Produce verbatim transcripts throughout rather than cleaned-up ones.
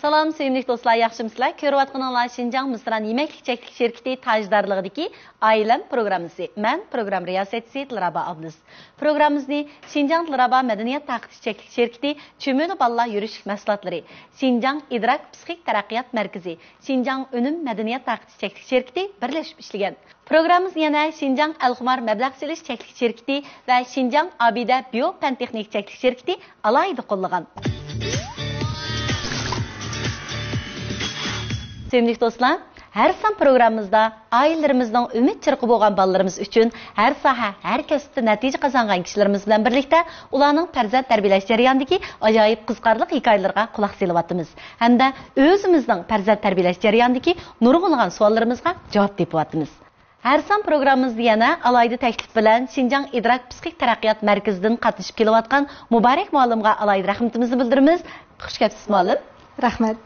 سالام، سۆيۈملۈك دوستلار، ياخشىمۇسىلەر؟ كۆرۈۋاتقىنىڭلار شىنجاڭ مىسران يېمەكلىك چەكلىك شىركىتى تاجدارلىقىدىكى ئائىلەم پروگراممىسى. مەن پروگرامما رىياسەتچىسى دىلرابا ئابلىز. پروگراممىمىزنى شىنجاڭ دىلرابا مەدەنىيەت تارقىتىش چەكلىك شىركىتى، چۈمۈلە بالىلار يۈرۈشلۈك مەھسۇلاتلىرى، شىنجاڭ ئىدراك پسىخىك تەرەققىيات مەركىزى، شىنجاڭ ئۈنۈم مەدەنىيەت تارقىتىش چەكلىك شىركىتى بىرلەشىپ ئىشلىگەن. پروگراممىمىزنى يەنە شىنجاڭ ئەلخۇمار مەبلەغ سېلىش چەكلىك شىركىتى ۋە شىنجاڭ ئابىدە بىيو پەن تېخنىك چەكلىك شىركىتى ئالاھىدە قوللىغان. سۆيۈملۈك دوستلار، ھەر سان پروگراممىمىزدا ئائىلىلىرىمىزنىڭ ئۈمىد چىرىقى بولغان بالىلىرىمىز ئۈچۈن ھەر ساھە، ھەر كەسىپتە نەتىجە قازانغان كىشىلىرىمىز بىلەن بىرلىكتە ئۇلارنىڭ پەرزەنت تەربىيەلەش جەريانىدىكى ئاجايىپ قىزىقارلىق ھېكايىلىرىغا قۇلاق سېلىۋاتىمىز ھەمدە ئۆزىمىزنىڭ پەرزەنت تەربىيەلەش جەريانىدىكى نۇرغۇنلىغان سوئاللىرىمىزغا جاۋاب تېپىۋاتىمىز. ھەر سان پروگراممىمىزدا يەنە ئالاھىدە تەكلىپ بىلەن شىنجاڭ ئىدراك پسىخىك تەرەققىيات مەركىزىدىن قاتنىشىپ كېلىۋاتقان مۇبارەك مۇئەللىمغا ئالاھىدە رەھمىتىمىزنى بىلدۈرىمىز. خۇش كەپسىز، مۇئەللىم. رەھمەت.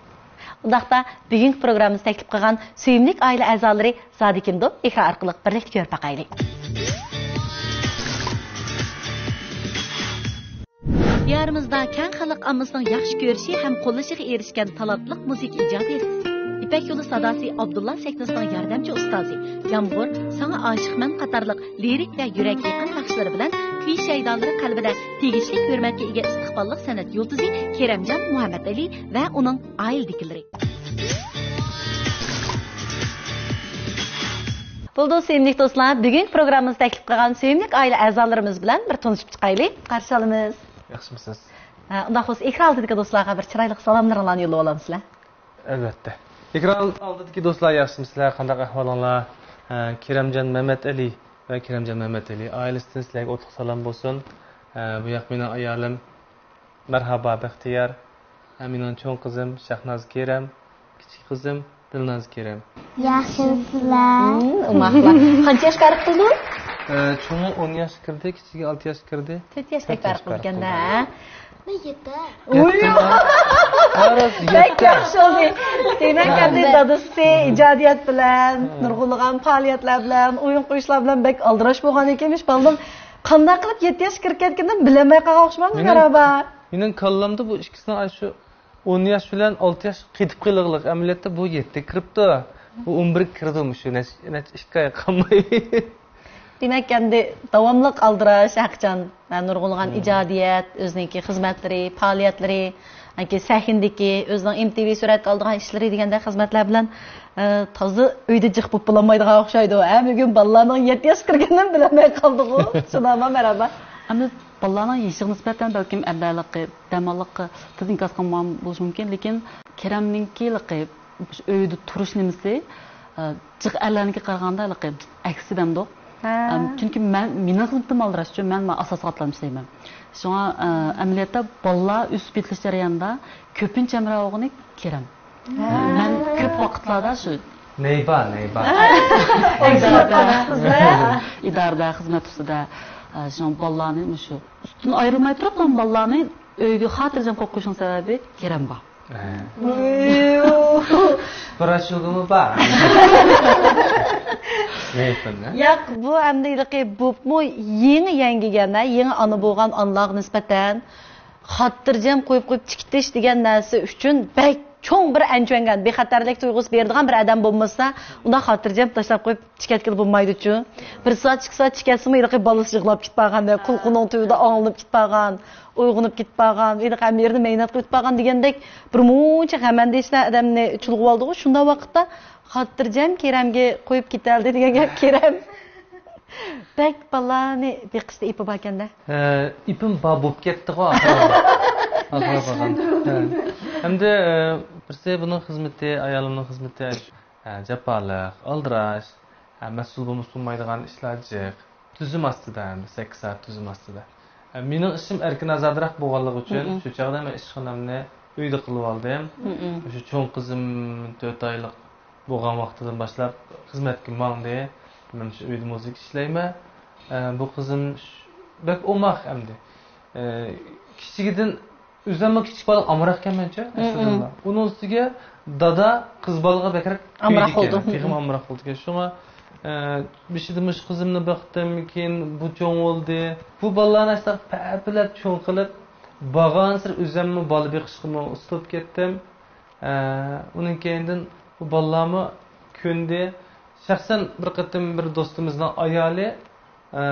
ئۇنداقتا، بۈگۈنكى پروگراممىمىزدا تەكلىپ قىلغان سۆيۈملۈك ئائىلە ئەزالىرى زادى كىمدۇ؟ ئېكران ئارقىلىق بىرلىكتە كۆرۈپ باقايلى. دىيارىمىزدا كەڭ خەلق ئاممىسىنىڭ ياخشى كۆرۈشى ھەم قوللىشىغا ئېرىشكەن تالانتلىق مۇزىكا ئىجادىيەتچىسى، يىپەك يولى ساداسى ئابدۇللا سەھنىسىنىڭ ياردەمچى ئۇستازى، يامغۇر، ساڭا ئاشىقمەن قاتارلىق لىرىك ۋە يۈرەككە يېقىن ناخشىلىرى بىلەن كۈي شەيدالىرى قەلبىدە تېگىشلىك ھۆرمەتكە ئىگە ئىستىقباللىق سەنئەت يۇلتۇزى كېرەمجان مۇھەممەتئەلى ۋە ئۇنىڭ ئائىلىدىكىلىرى. بولدى، سۆيۈملۈك دوستلار، بۈگۈنكى پروگراممىمىزدا تەكلىپ قىلغان سۆيۈملۈك ئائىلە ئەزالىرىمىز بىلەن بىر تونۇشۇپ چىقايلى. قارشى ئالىمىز. ياخشىمۇسىز؟ ھە، ئۇنداق بولسا، ئېكران ئالدىدىكى دوستلارغا بىر چىرايلىق سالاملىرىڭلارنى يوللىۋالامسىلەر؟ ئەلۋەتتە. ئېكران ئالدىدىكى دوستلار، ياخشىمۇسىلەر؟ قانداق ئەھۋالىڭلار؟ ھە، كېرەمجان مەمەتئەلى ۋە كېرەمجان مەمەتئەلى ئائىلىسىدىن سىلەرگە ئوتلۇق سالام بولسۇن. ھە، بۇ ياق مېنىڭ ئايالىم. مەرھابا، بەختىيار. ھە، مېنىڭ چوڭ قىزىم شەھناز كېرەم، كىچىك قىزىم دىلناز كېرەم. ياخشىمۇسىلەر؟ ھىم، ئوماقلا. قانچە ياشقا پەرق قىلىدۇ؟ ئە، چوڭى ئون ياشقا كىردى، كىچىكى ئالتە ياشقا كىردى. تۆت ياشتەك پەرق قىلىدىكەن-دە. مەن يەتتە. يەتتە. ئۇي. ھە، راست، بەك يەتتە. ياخشى بولدى. دېمەك، ھە. ئەمدى دادىسى ئىجادىيەت بىلەن، ھە. نۇرغۇنلىغان پائالىيەتلەر بىلەن، ئويۇن قويۇشلار بىلەن بەك ئالدىراش بولغان ئىكەنمىش بالىنىڭ. قانداق قىلىپ يەتتە ياشقا كىرىپ كەتكىنىنى بىلەلمەي قالغان ئوخشىمامدۇ، مېنىڭ، مەرھابا؟ مېنىڭ كاللامدا بۇ ئىككىسىنىڭ ئاشۇ ئون ياش بىلەن ئالتە ياش قېتىپ قېلىغلىق، ئەمەلىيەتتە بۇ يەتتە كىرىپتۇ. بۇ ئون بىرگە كىردى مۇشۇ نەچ-، نەچچە ئىككى ئاي قالماي. دېمەك، ئەمدى داۋاملىق ئالدىراش، ھەرقاچان، ھە، نۇرغۇنلىغان مم. ئىجادىيەت، ئۆزىنىڭكى خىزمەتلىرى، پائالىيەتلىرى، ياكى سەھنىدىكى، ئۆزىنىڭ ئېم تى ۋى سۈرەتكە ئالىدىغان ئىشلىرى دېگەندەك خىزمەتلەر بىلەن، ئە، تازا ئۆيدە جىق بولۇپ بولالمايدىغان ئوخشايدۇ. ھە، بۈگۈن بالىلارنىڭ يەتتە ياشقا كىرگىنىنى بىلەلمەي قالدىغۇ. شۇنداقمۇ، مەرھابا؟ ئەمدى بالىلارنىڭ يېشىغا نىسبەتەن بەلكىم ئەمبەرلىقى، دەماللىققا تېز ئىنكاس قىلمىغان بولۇشى مۇمكىن، لېكىن كېرەمنىڭكى ھېلىقى ئۆيدە تۇرۇش نېمىسى، ئە، جىق ئەرلەرنىڭكىگە قارىغاندا ھېلىقى ئەكسى دەمدۇق. ھە. ئەم، چۈنكى مەن، مېنىڭ خىزمىتىم ئالدىراشچۇ، مەن، مەن ئاساسلىق ئاتالمىش دەيمەن. شۇڭا، ئە، ئەمەلىيەتتە بالىلار ئۆسۈپ يېتىلىش جەريانىدا كۆپىنچە ھەمراھ بولغىنى كېرەم. ھە. مەن كۆپ ۋاقىتلاردا شۇ نەيبا، نەيبا. ئىدارىدە، ئىدارىدە خىزمەت ئۈستىدە، ئە، شۇڭا بالىلارنى مۇشۇ ئۈستىدىن ئايرىلماي تۇرۇپ، بالىلارنى ئۆيگە خاتىرجەم قويۇپ قويۇشنىڭ سەۋەبى كېرەم بار. ھە. بىر ئاشۇلىمۇ بار. ياق، بۇ ئەمدى ھېلىقى بولۇپمۇ يېڭى يەڭگىگەن، ھە، يېڭى ئانا بولغان ئانىلارغا نىسبەتەن خاتىرجەم قويۇپ، قويۇپ چىقىتىش دېگەن نەرسە ئۈچۈن بەك چوڭ بىر ئەنچۈرگەن، بىخەتەرلىك تۇيغۇسى بېرىدىغان بىر ئادەم بولمىسا، ئۇنداق خاتىرجەم تاشلاپ قويۇپ چىقىۋەتكىلى بولمايدۇچۇ. بىر سائەت، ئىككى سائەت چىكەتسىمۇ، ھېلىقى بالىسى يىغلاپ كېتىپ بارغان، قۇلىقىنىڭ تۈۋىدە ئاڭلىنىپ كېتىپ بارغان، ئويغىنىپ كېتىپ بارغان، ھېلىقى ھەممە يېرىنى مەينەت قىلىپ بارغان دېگەندەك بىر مۇنچە غەم ئەندىشىلەر ئادەمنى چۇلغىۋالىدىغۇ. شۇنداق ۋاقىتتا خاتىرجەم كېرەمگە قويۇپ كېتەلدى دېگەن گەپ كېرەم. بەك بالىلارنى بېقىشتا ئېپى باركەن-دە. ھە، ئېپىم بار بولۇپ كەتتىغۇ ئاخىرى. ئاخىرى بارغان. ھە. ھەمدە، ئە، بىرسى بۇنىڭ خىزمىتى، ئايالىمنىڭ خىزمىتى، ھە، جاپالىق، ئالدىراش، ھە، مەسئۇل بولمىسا بولمايدىغان ئىشلار جىق. تۈزۈم ئاستىدا، ھەمدە سەككىز سائەت تۈزۈم ئاستىدا. ھە، مېنىڭ ئىشىم ئەركىن ئازادىراق بولغانلىقى ئۈچۈن، مم. شۇ چاغدا مەن ئىشخانامنى ئۆيدە قىلىۋالدىم. مم. شۇ چوڭ قىزىم تۆت ئايلىق بولغان ۋاقتىدىن باشلاپ خىزمەتكە ماڭدى. مەن شۇ ئۆيدە مۇزىكا ئىشلەيمەن. ئە، بۇ قىزىم ش-، بەك ئوماق ئەمدى. ئە، كىچىكىدىن ئۆزۈممۇ كىچىك بالىغا ئامراقكەن مەنچە، مم، ئەسلىدىنلا. مم. ئۇنىڭ ئۈستىگە دادا قىز بالىغا بەكرەك ئامراق بولىدىكەن، بولىدۇ. تېخىمۇ مم. ئامراق بولىدىكەن. شۇڭا، ئە، بېشىدا مۇشۇ قىزىمنى باقتىم، كېيىن بۇ چوڭ بولدى. بۇ بالىلارنى ئاشۇنداق پەپىلەپ چوڭ قىلىپ، بارغانسېرى ئۆزۈممۇ بالا بېقىشقىمۇ ئۇستىلىپ كەتتىم. ئە، ئۇنىڭ كەينىدىن بۇ بالىلارمۇ كۆندى. شەخسەن بىر قېتىم بىر دوستىمىزنىڭ ئايالى، ئە،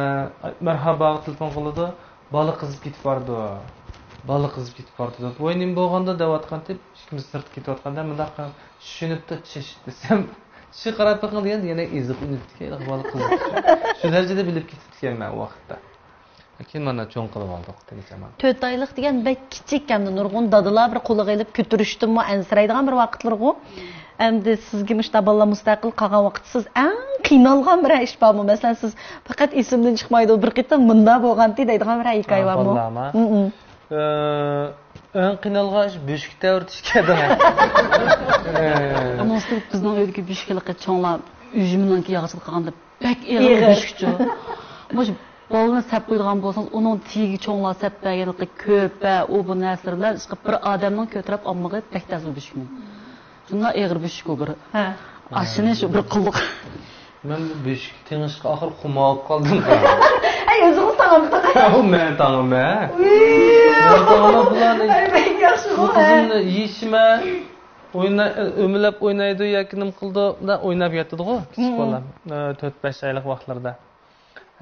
مەرھاباغا تېلېفون قىلىدۇ، «بالا قىزىپ كېتىپ بارىدۇ، بالا قىزىپ كېتىپ بارىدۇ» دەپ. «ۋاي، نېمە بولغاندۇ؟» دەۋاتقانتىم، ئىككىمىز سىرتقا كېتىۋاتقاندا مۇنداق قىلغان، «چۈشىنىپتۇ، چىش» دېسەم، «چىش قاراپ بېقىڭ» دېگەن، يەنە ئېزىپ ئۈنۈپتىكەن، بالا قىزىپ. شۇ دەرىجىدە بىلىپ كېتىپتىكەن مەن ئۇ ۋاقىتتا. كېيىن مانا چوڭ قىلىۋالدۇق تېگىچە مانا. تۆت ئايلىق دېگەن بەك كىچىك ھەمدە نۇرغۇن دادىلار بىر قولىغا ئېلىپ كۆتۈرۈشتىنمۇ ئەنسىرەيدىغان بىر ۋاقىتلىرىغۇ. ئەمدى سىزگە مۇشۇنداق بالىلار مۇستەقىل قالغان ۋاقىتتا سىز ئەڭ قىينالغان بىر ئىش بارمۇ؟ مەسىلەن، سىز پەقەت ئېسىمدىن چىقمايدۇ، بىر قېتىم مۇنداق بولغانتى دەيدىغان بىر ھېكايە بارمۇ؟ بالىلارما؟ ئەڭ قىينالغان ئىش بۆشۈكتە ئۆرتۈشكە. ئۇنىڭ ئۈستىگە بىزنىڭ ئۆيدىكى بۆشۈك ھېلىقى چوڭلار ئۈجمىنىڭكى ياغىچىدا قالغاندا بەك ئېغىر بۆشۈكچۇ. مۇشۇ بالىنى سەپ قويىدىغان بولسىڭىز، ئۇنىڭ تېگىگە چوڭلار سەپ بەرگەنلىكى كۆپە، ئۇ بۇ نەرسىلەر بىلەن ئىشقىلىپ بىر ئادەمنىڭ كۆتۈرۈپ ئالمىقى بەك تەس ئۇ بۆشۈكنى. شۇنداق ئېغىر بۆشۈك ئۇ بىر. ھە. ئاشۇنى شۇ بىر قىلدۇق. مەن بۇ بۆشۈكنى تېڭىشقا ئاخىر خۇمار بولۇپ قالدىم. ئەي، ئۆزىڭىز تاڭامدىڭىز؟ ئۇ مەن تاڭىمەن. مەن تاڭىمەن بۇلارنى. ئەي، بەك ياخشى بۇ بۇ، ھە. قىزىمنى يېيىشىمە، ئوينا-، ئۆمىلەپ ئوينايدۇ ياكى نېمە قىلىدۇ، ئويناپ ياتىدىغۇ، كىچىك بالام. ئە، تۆت بەش ئايلىق ۋاقىتلىرىدا.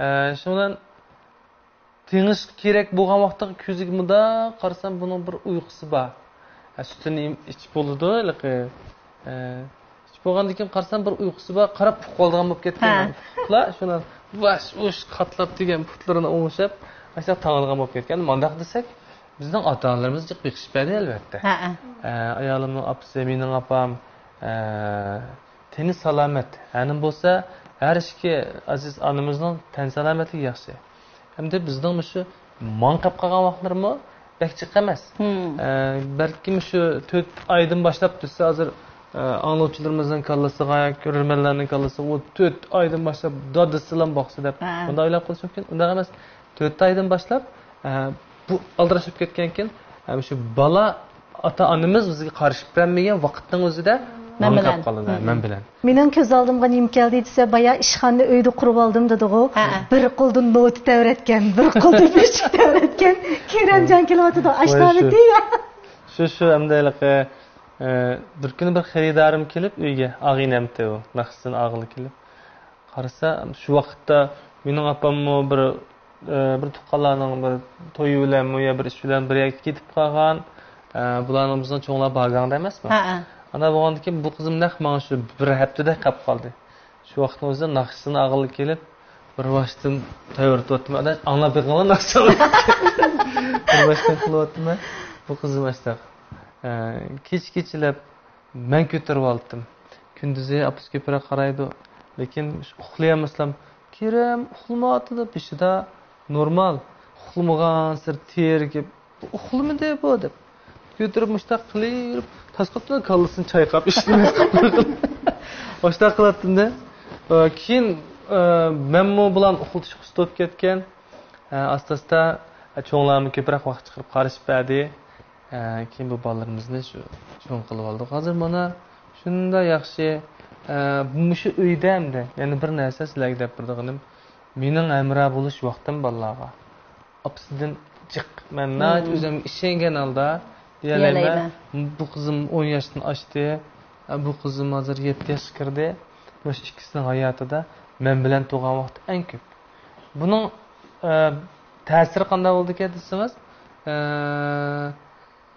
ئە، شۇنىڭ بىلەن تېڭىشقا كېرەك بولغان ۋاقىتتا كۆزىگە مۇنداق قارىسام، بۇنىڭ بىر ئۇيقۇسى بار. ئە، سۈتىنى ئىم-، ئىچىپ بولىدۇ، ھېلىقى. ئە، ئىچىپ بولغاندىن كېيىن قارىسام، بىر ئۇيقۇسى بار، قاراپ ئۇخلاپ قالىدىغان بولۇپ كەتكەن. ھە. ئۇخلا، شۇنى ۋاش-ۋۇش قاتلاپ دېگەن پۇتلىرىنى ئوڭشاپ، ئاشۇنداق تاڭىدىغان بولۇپ كەتكەن. مانداق دېسەك، بىزنىڭ ئاتا-ئانىلىرىمىز جىق بېقىشىپ بەردى، ئەلۋەتتە. ھە، ھە. ئە، ئايالىمنىڭ ئاپىسى، مېنىڭ ئاپام، ئە، تېنى سالامەت. ھەنىم بولسا، ھەر ئىككى ئەزىز ئانىمىزنىڭ تەن سالامەتلىكى ياخشى. ھەمدە بىزنىڭ مۇشۇ ماڭقاپ قالغان ۋاقىتلىرىمۇ بەك جىق ئەمەس. ئە، بەلكىم شۇ تۆت ئايدىن باشلاپ دېسە، ھازىر، ئە، ئاڭلىغۇچىلىرىمىزنىڭ كاللىسىغا، كۆرۈرمەنلەرنىڭ كاللىسىغا، «ئۇ تۆت ئايدىن باشلاپ دادىسىلام باقسا» دەپ، ھە. مۇنداق ئويلاپ قېلىشى مۇمكىن. ئۇنداق ئەمەس. تۆت ئايدىن باشلاپ، ئە، بۇ ئالدىراش بولۇپ كەتكەنكىن، ئە، شۇ بالا ئاتا-ئانىمىز بىزگە قارىشىپ بەرمىگەن ۋاقىتنىڭ ئۆزىدە مەن ماڭقاپ بىلەن. قالىدۇ، مم. مەن بىلەن. مېنىڭ كۆز ئالدىمغا نېمە كەلدى دېسە، بايا ئىشخانىنى ئۆيدە قۇرۇپ ئالدىم دېدىغۇ. ھە، ھە. بىر قولدا نوتا تەۋرەتكەن، بىر قولدا بۆشۈك تەۋرەتكەن كېرەمجان كېلىۋاتىدۇ. ۋاي، ئاشۇ. شۇ، شۇ، شۇ، ئەمدى ھېلىقى، ئە، بىر كۈنى بىر خېرىدارىم كېلىپ ئۆيگە، ئاغىنەمتى ئۇ، ناخشىسىنى ئاغىلى كېلىپ. قارىسا، شۇ ۋاقىتتا مېنىڭ ئاپاممۇ بىر، ئە، بىر تۇغقانلارنىڭ بىر تويى بىلەنمۇ يا بىر ئىش بىلەن بىر يەرگە كېتىپ قالغان. ئە، بۇلارنىڭ بىزنىڭ چوڭلار بارگاڭدا ئەمەسمۇ؟ ھەئە. ئانا بولغاندىكىن بۇ قىزىم نەق ماڭا شۇ بىر ھەپتىدەك قاپ قالدى. شۇ ۋاقىتنىڭ ئۆزىدە ناخشىسىنى ئاغىلى كېلىپ، بىر باشتىن تەۋرىتىۋاتىمەن. ئاداش، ئاڭلاپ بېقىڭلار ناخشىنى. بىر باشتىن قىلىۋاتىمەن. بۇ قىزىم ئاشتاق. ئە، كېچە-كېچىلەپ مەن كۆتۈرۈۋالدىم. كۈندۈزى ئاپىسى كۆپرەك قارايدۇ. لېكىن ئۇخلىيالمىسام، «كېرەم، ئۇخلىمايۋاتىدۇ، بېشىدا نورمال. ئۇخلىمىغانسېرى تېرىكىپ، ئۇخلىمىدى بۇ» دەپ. كۆتۈرۈپ مۇشتاق قىلىپ، تاسقاپتىن كاللىسىنى چايقاپ، ئىشتىنى مۇشتاق قىلاتتىم-دە. ئە، كېيىن، ئە، مەنمۇ بۇلارنى ئۇخلىتىشقا ئۇستا بولۇپ كەتكەن. ئە، ئاستا-ئاستا، ئە، چوڭلارمۇ كۆپرەك ۋاقىت چىقىرىپ قارىشىپ بەردى. ئە، كېيىن بۇ بالىلىرىمىزنى شۇ چوڭ قىلىۋالدۇق. ھازىر مانا شۇنداق ياخشى، ئە، مۇشۇ ئۆيدە ئەمدى يەنە بىر نەرسە سىلەرگە دەپ بېرىدىغىنىم، مېنىڭ ھەمراھ بولۇش ۋاقتىم بالىلارغا ئاپىسىدىن جىق. مەن ناھايىتى ئۆزۈمگە ئىشەنگەن ھالدا دېيەلەيمەن. دېيەلەيمەن. بۇ قىزىم ئون ياشتىن ئاشتى. ئە، بۇ قىزىم ھازىر يەتتە ياشقا كىردى. مۇشۇ ئىككىسىنىڭ ھاياتىدا مەن بىلەن تۇرغان ۋاقتى ئەڭ كۆپ. بۇنىڭ، ئە، تەسىرى قانداق بولدىكەن دېسىڭىز، ئە،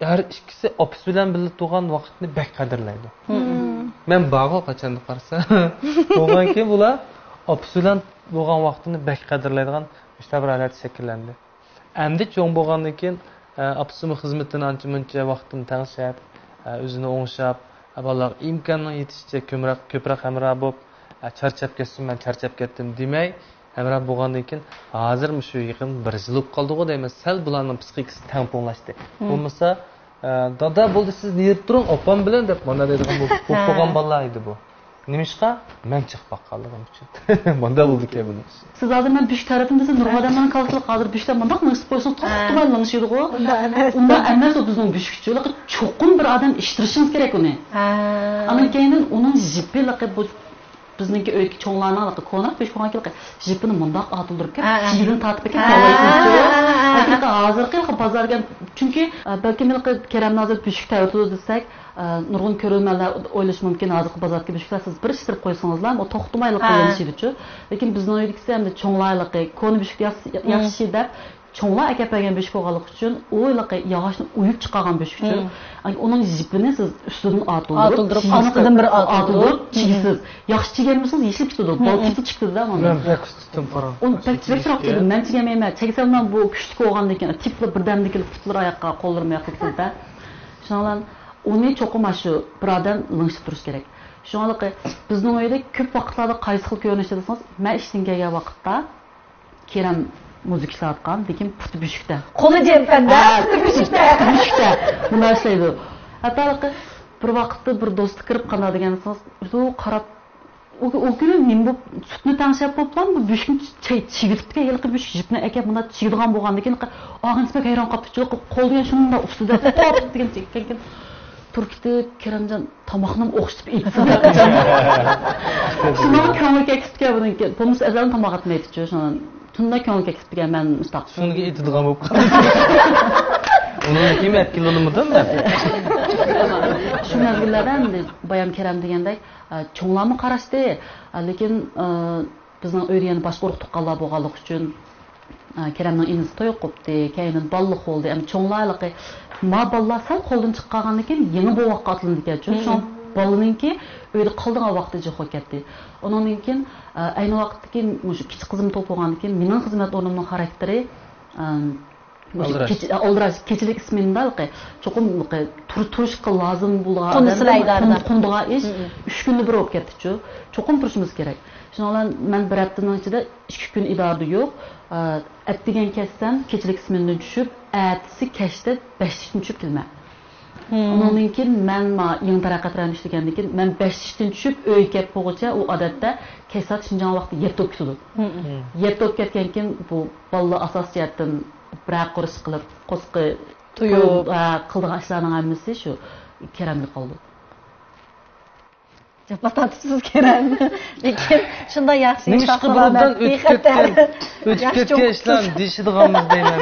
ھەر ئىككىسى ئاپىسى بىلەن بىللە تۇرغان ۋاقىتنى بەك قەدىرلەيدۇ. مەن بارغۇ قاچاندا قارىسا. بولغانكىن بۇلار ئاپىسى بىلەن بولغان ۋاقتىنى بەك قەدىرلەيدىغان مۇشۇنداق بىر ھالەت شەكىللەندى. ئەمدى چوڭ بولغاندىن كېيىن، ئە، ئاپىسىمۇ خىزمىتىنى ئانچە-مۇنچە ۋاقتىنى تەڭشەپ، ئە، ئۆزىنى ئوڭشاپ، ئە، بالىلارغا ئىمكاننىڭ يېتىشىچە كۆمرەك-، كۆپرەك ھەمراھ بولۇپ، ئە، چارچاپ كەتسۇن، مەن چارچاپ كەتتىم دېمەي، ھەمراھ بولغاندىن كېيىن، ھازىر مۇشۇ يېقىن بىر يىل بولۇپ قالدىغۇ دەيمەن، سەل بۇلارنىڭ پسىخىكىسى تەڭپۇڭلاشتى. بولمىسا، ئە، دادا بولدى، سىز نېرىپ تۇرۇڭ، ئاپام بىلەن دەپ مانا دەيدىغان بولۇپ، بولۇپ قالغان بالىلار ئىدى بۇ. نېمىشقا؟ مەن چىق باققانلىقىم ئۈچۈن. مانداق بولدى كەينىدىن. سىز ھازىر مەن بۆشۈك تەۋرەتتىم دېسە، نۇرغۇن ئادەملەرنىڭ كاللىسىدا ھازىر بۆشۈكلەر مانداق مېڭىشىپ قويسىڭىز، توختىماي مېڭىشىدىغۇ. ئۇنداق ئەمەس. ئۇنداق ئەمەس، ئۇ بىزنىڭ بۆشۈكچى. چوقۇم بىر ئادەم ئىشتىرىشىڭىز كېرەك ئۇنى. ئاندىن كېيىن ئۇنىڭ يىپى بۇ بىزنىڭكى ئۆيدىكى چوڭلارنىڭ ھېلىقى كونا بۆشۈك بولغان كېلىقى، ژىپىنى مۇنداق ئاتىلدۇرۇپ كېلىپ، ھە، ھە. چىگىدىن تارتىپ ئەكەپ، ھە، ھە، ھە. ھازىرقى ھېلىقى بازارغا، چۈنكى، ئە، بەلكىم ھېلىقى كېرەمنى ھازىر بۆشۈك تەۋرىتىدۇ دېسەك، ئە، نۇرغۇن كۆرۈرمەنلەر ئويلىشى مۇمكىن، ھازىرقى بازاردىكى بۆشۈكلەر سىز بىر ئىشلىتىپ قويسىڭىزلا، ئۇ توختىمايلا، ھە، يېنىشىدىچۇ. لېكىن بىزنىڭ ئۆيدىكىسى ئەمدى چوڭلار ھېلىقى كونا بۆشۈك ياخشى، ياخشى دەپ، چوڭلار ئەكەپ بەرگەن بۆشۈك بولغانلىقى ئۈچۈن، ئۇ ھېلىقى ياغاچنى ئويۇپ چىقارغان بۆشۈكچۇ. مم. ئۇنىڭ ژىپىنى سىز ئۈستىدىن ئاتىلدۇرۇپ، ئاتىلدۇرۇپ، ئاستىدىن بىر ئاتىلدۇرۇپ، ئاتىلدۇرۇپ، مم، چىگىسىز. ياخشى چىگەلمىسىڭىز يېشىلىپ كېتىدۇ. مم، بال تېپىلىپ چىقىدۇ-دە، مانا. مەن بەك ئۇستىم، قاراڭ. ئۇ بەك، بەك چىرايلىق چىگىدۇ. مەن چىگەلمەيمەن. چىگسەملا بۇ كۈچلۈك بولغاندىن كېيىن، تېپىلا بىردەمدىن كېيىن پۇتلىرى ئاياققا، قوللىرىمۇ ئاياققا كېتىدۇ-دە. شۇنىڭ بىلەن ئۇنى چوقۇم مانا شۇ بىر ئادەم لىڭشىتىپ تۇرۇش كېرەك. شۇڭا بىزنىڭ ئۆيدە كۆپ ۋاقىتلاردا قايسى خىل كۆرۈنۈشتە دېسىڭىز، مەن ئىشتىن كەلگەن ۋاقىتتا، كېرەم مۇزىكا ئىشلەۋاتقان، لېكىن پۇتى بۆشۈكتە. قولى جەمپەندە، ھە، پۇتى بۆشۈكتە. بۆشۈكتە. مۇنداق ئىشلەيدۇ. ھەتتا بىر ۋاقىتتا بىر دوستى كىرىپ، قانداق دېگەن دېسىڭىز، ئۆزى قاراپ، ئۇ، ئۇ كۈنى نېمە بولۇپ، سۈتنى تەڭشەپ بولۇپلا، بۇ بۆشۈكنى چى-، چىگىۋېتىپتىكەن، ھېلىقى بۆشۈك ژىپنى ئەكەپ، مۇنداق چىگىدىغان بولغاندىكىن، ئاغىنىسى بەك ھەيران قاپتۇ، قول دېگەن شۇنداق ئۈستىدە توپ دېگەن چېكىپ كەلگەن. تۇرۇپ كېتىپ، كېرەمجان، تاماقنىمۇ ئوخشىتىپ ئېيتسىلا. شۇنىڭغا كۆڭلى كەكسىپتىكەن بۇنىڭكى. بولمىسا ئەزەلدىن تاماق ئەتمەيدىچۇ، شۇنىڭ. تۈندە كۆڭلى كەكسىپتىكەن، مەن مۇشتاق. شۇنىڭغا ئېيتىدىغان بولۇپ قالدى. ئۇنىڭدىن كېيىن ئەتكىلى بولمىدىم مەن. شۇ مەزگىللەردە ئەمدى بايام كېرەم دېگەندەك، ئە، چوڭلارمۇ قاراشتى. ئە، لېكىن، ئە، بىزنىڭ ئۆيدە يەنە باشقا ئۇرۇق تۇغقانلار بولغانلىقى ئۈچۈن، ئە، كېرەمنىڭ ئىنىسى توي قىپتۇ، كەينىدىن بالىلىق بولدى. ئەمدى چوڭلار ھېلىقى، ما بالىلار سەل قولدىن چىقىپ قالغاندىن كېيىن يېڭى بوۋاققا ئاتلىنىدىكەنچۇ. مم. شۇڭا بالىنىڭكى ئۆيدە قالىدىغان ۋاقتى جىق بولۇپ كەتتى. ئۇنىڭدىن كېيىن، ئە، ئەينى ۋاقىتتىكى مۇشۇ كىچىك قىزىم تۇغۇپ بولغاندىن كېيىن مېنىڭ خىزمەت ئورنۇمنىڭ خاراكتېرى، ئەم، مۇشۇ ئالدىراش. كېچە-، ئالدىراش، كېچىلىك سمېنىدا ھېلىقى چوقۇم ھېلىقى تۇر-، تۇرۇشقا لازىم بولغان قونىسىلا ئادەم، ئىدارىدار. قون-، قونىدىغان ئىش. مم. ئۈچ كۈندە بىر بولۇپ كەتتىچۇ. چوقۇم تۇرۇشىمىز كېرەك. شۇنىڭ بىلەن مەن بىر ھەپتىنىڭ ئىچىدە ئىككى كۈن ئىدارىدە يوق. ئە، ئەتىگەن كەتسەم، كېچىلىك سمېنىدىن چۈشۈپ، ئەتىسى كەچتە بەشتىن چۈشۈپ كېلىمەن. مم. ئۇنىڭدىن كېيىن مەن ما يېڭى تەرەققىيات رايونىدا ئىشلىگەندىن كېيىن، مەن بەشتىن چۈشۈپ ئۆيگە كەپ بولغۇچە، ئۇ ئادەتتە كەچ سائەت شىنجاڭ ۋاقتى يەتتە بولۇپ كېتىدۇ. مم. يەتتە بولۇپ كەتكەن كېيىن، بۇ بالىلار ئاساسىي جەھەتتىن بىرەر قۇر ئىش قىلىپ، قورسىقى تويۇپ. تويۇپ، ھە، قىلىدىغان ئىشلارنىڭ ھەممىسى شۇ كېرەمگە قالىدۇ. جاپا تارتىپسىز، كېرەم. لېكىن شۇنداق ياخشى، نېمىشقا ساق-سالامەت، بىردىن ئۆتۈپ بىخەتەر. كەتكەن، ئۆتۈپ ياخشى كەتكەن چوڭ ئىشلارنى قىپسىز. دېيىشىدىغانمىز دەيمەن.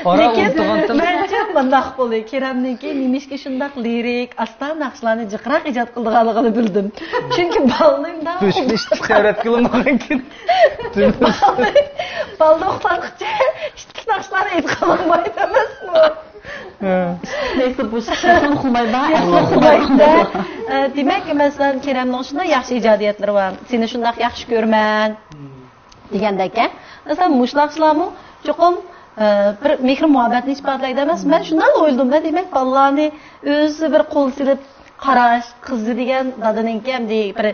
ئارا لېكىن ئۇنتۇغانتىم. مەنچە مۇنداق بولدى. كېرەمنىڭكى نېمىشقا شۇنداق لىرىك، ئاستا ناخشىلارنى جىقراق ئىجاد قىلىدىغانلىقىنى بىلدىم. چۈنكى بالىنىڭ بۆشۈكنى ئىشلىتىپ تەۋرەتكىلى بولمىغانكەن. بالىنى ئۇخلاتقۇچە ئىتتىك ناخشىلارنى ئېيتقىلى بولمايدۇ ئەمەسمۇ؟ ھە. نەيسە، بۇ ئۇخلىمايدۇ، ئەسلى ئۇخلىمايدۇ. ئۇخلىمايدۇ. ئە، دېمەك، مەسىلەن، كېرەمنىڭ شۇنداق ياخشى ئىجادىيەتلىرى بار. سېنى شۇنداق ياخشى كۆرىمەن دېگەندەك. مەسىلەن، مۇشۇ ناخشىلارمۇ چوقۇم، ئە، بىر مېھىر-مۇھەببەتنى ئىپادىلەيدۇ ئەمەس. مەن شۇنداق ئويلىدىم-دە، دېمەك، بالىلارنى ئۆزى بىر قول سېلىپ قاراش، قىزى دېگەن دادىنىڭكى ئەمدى بىر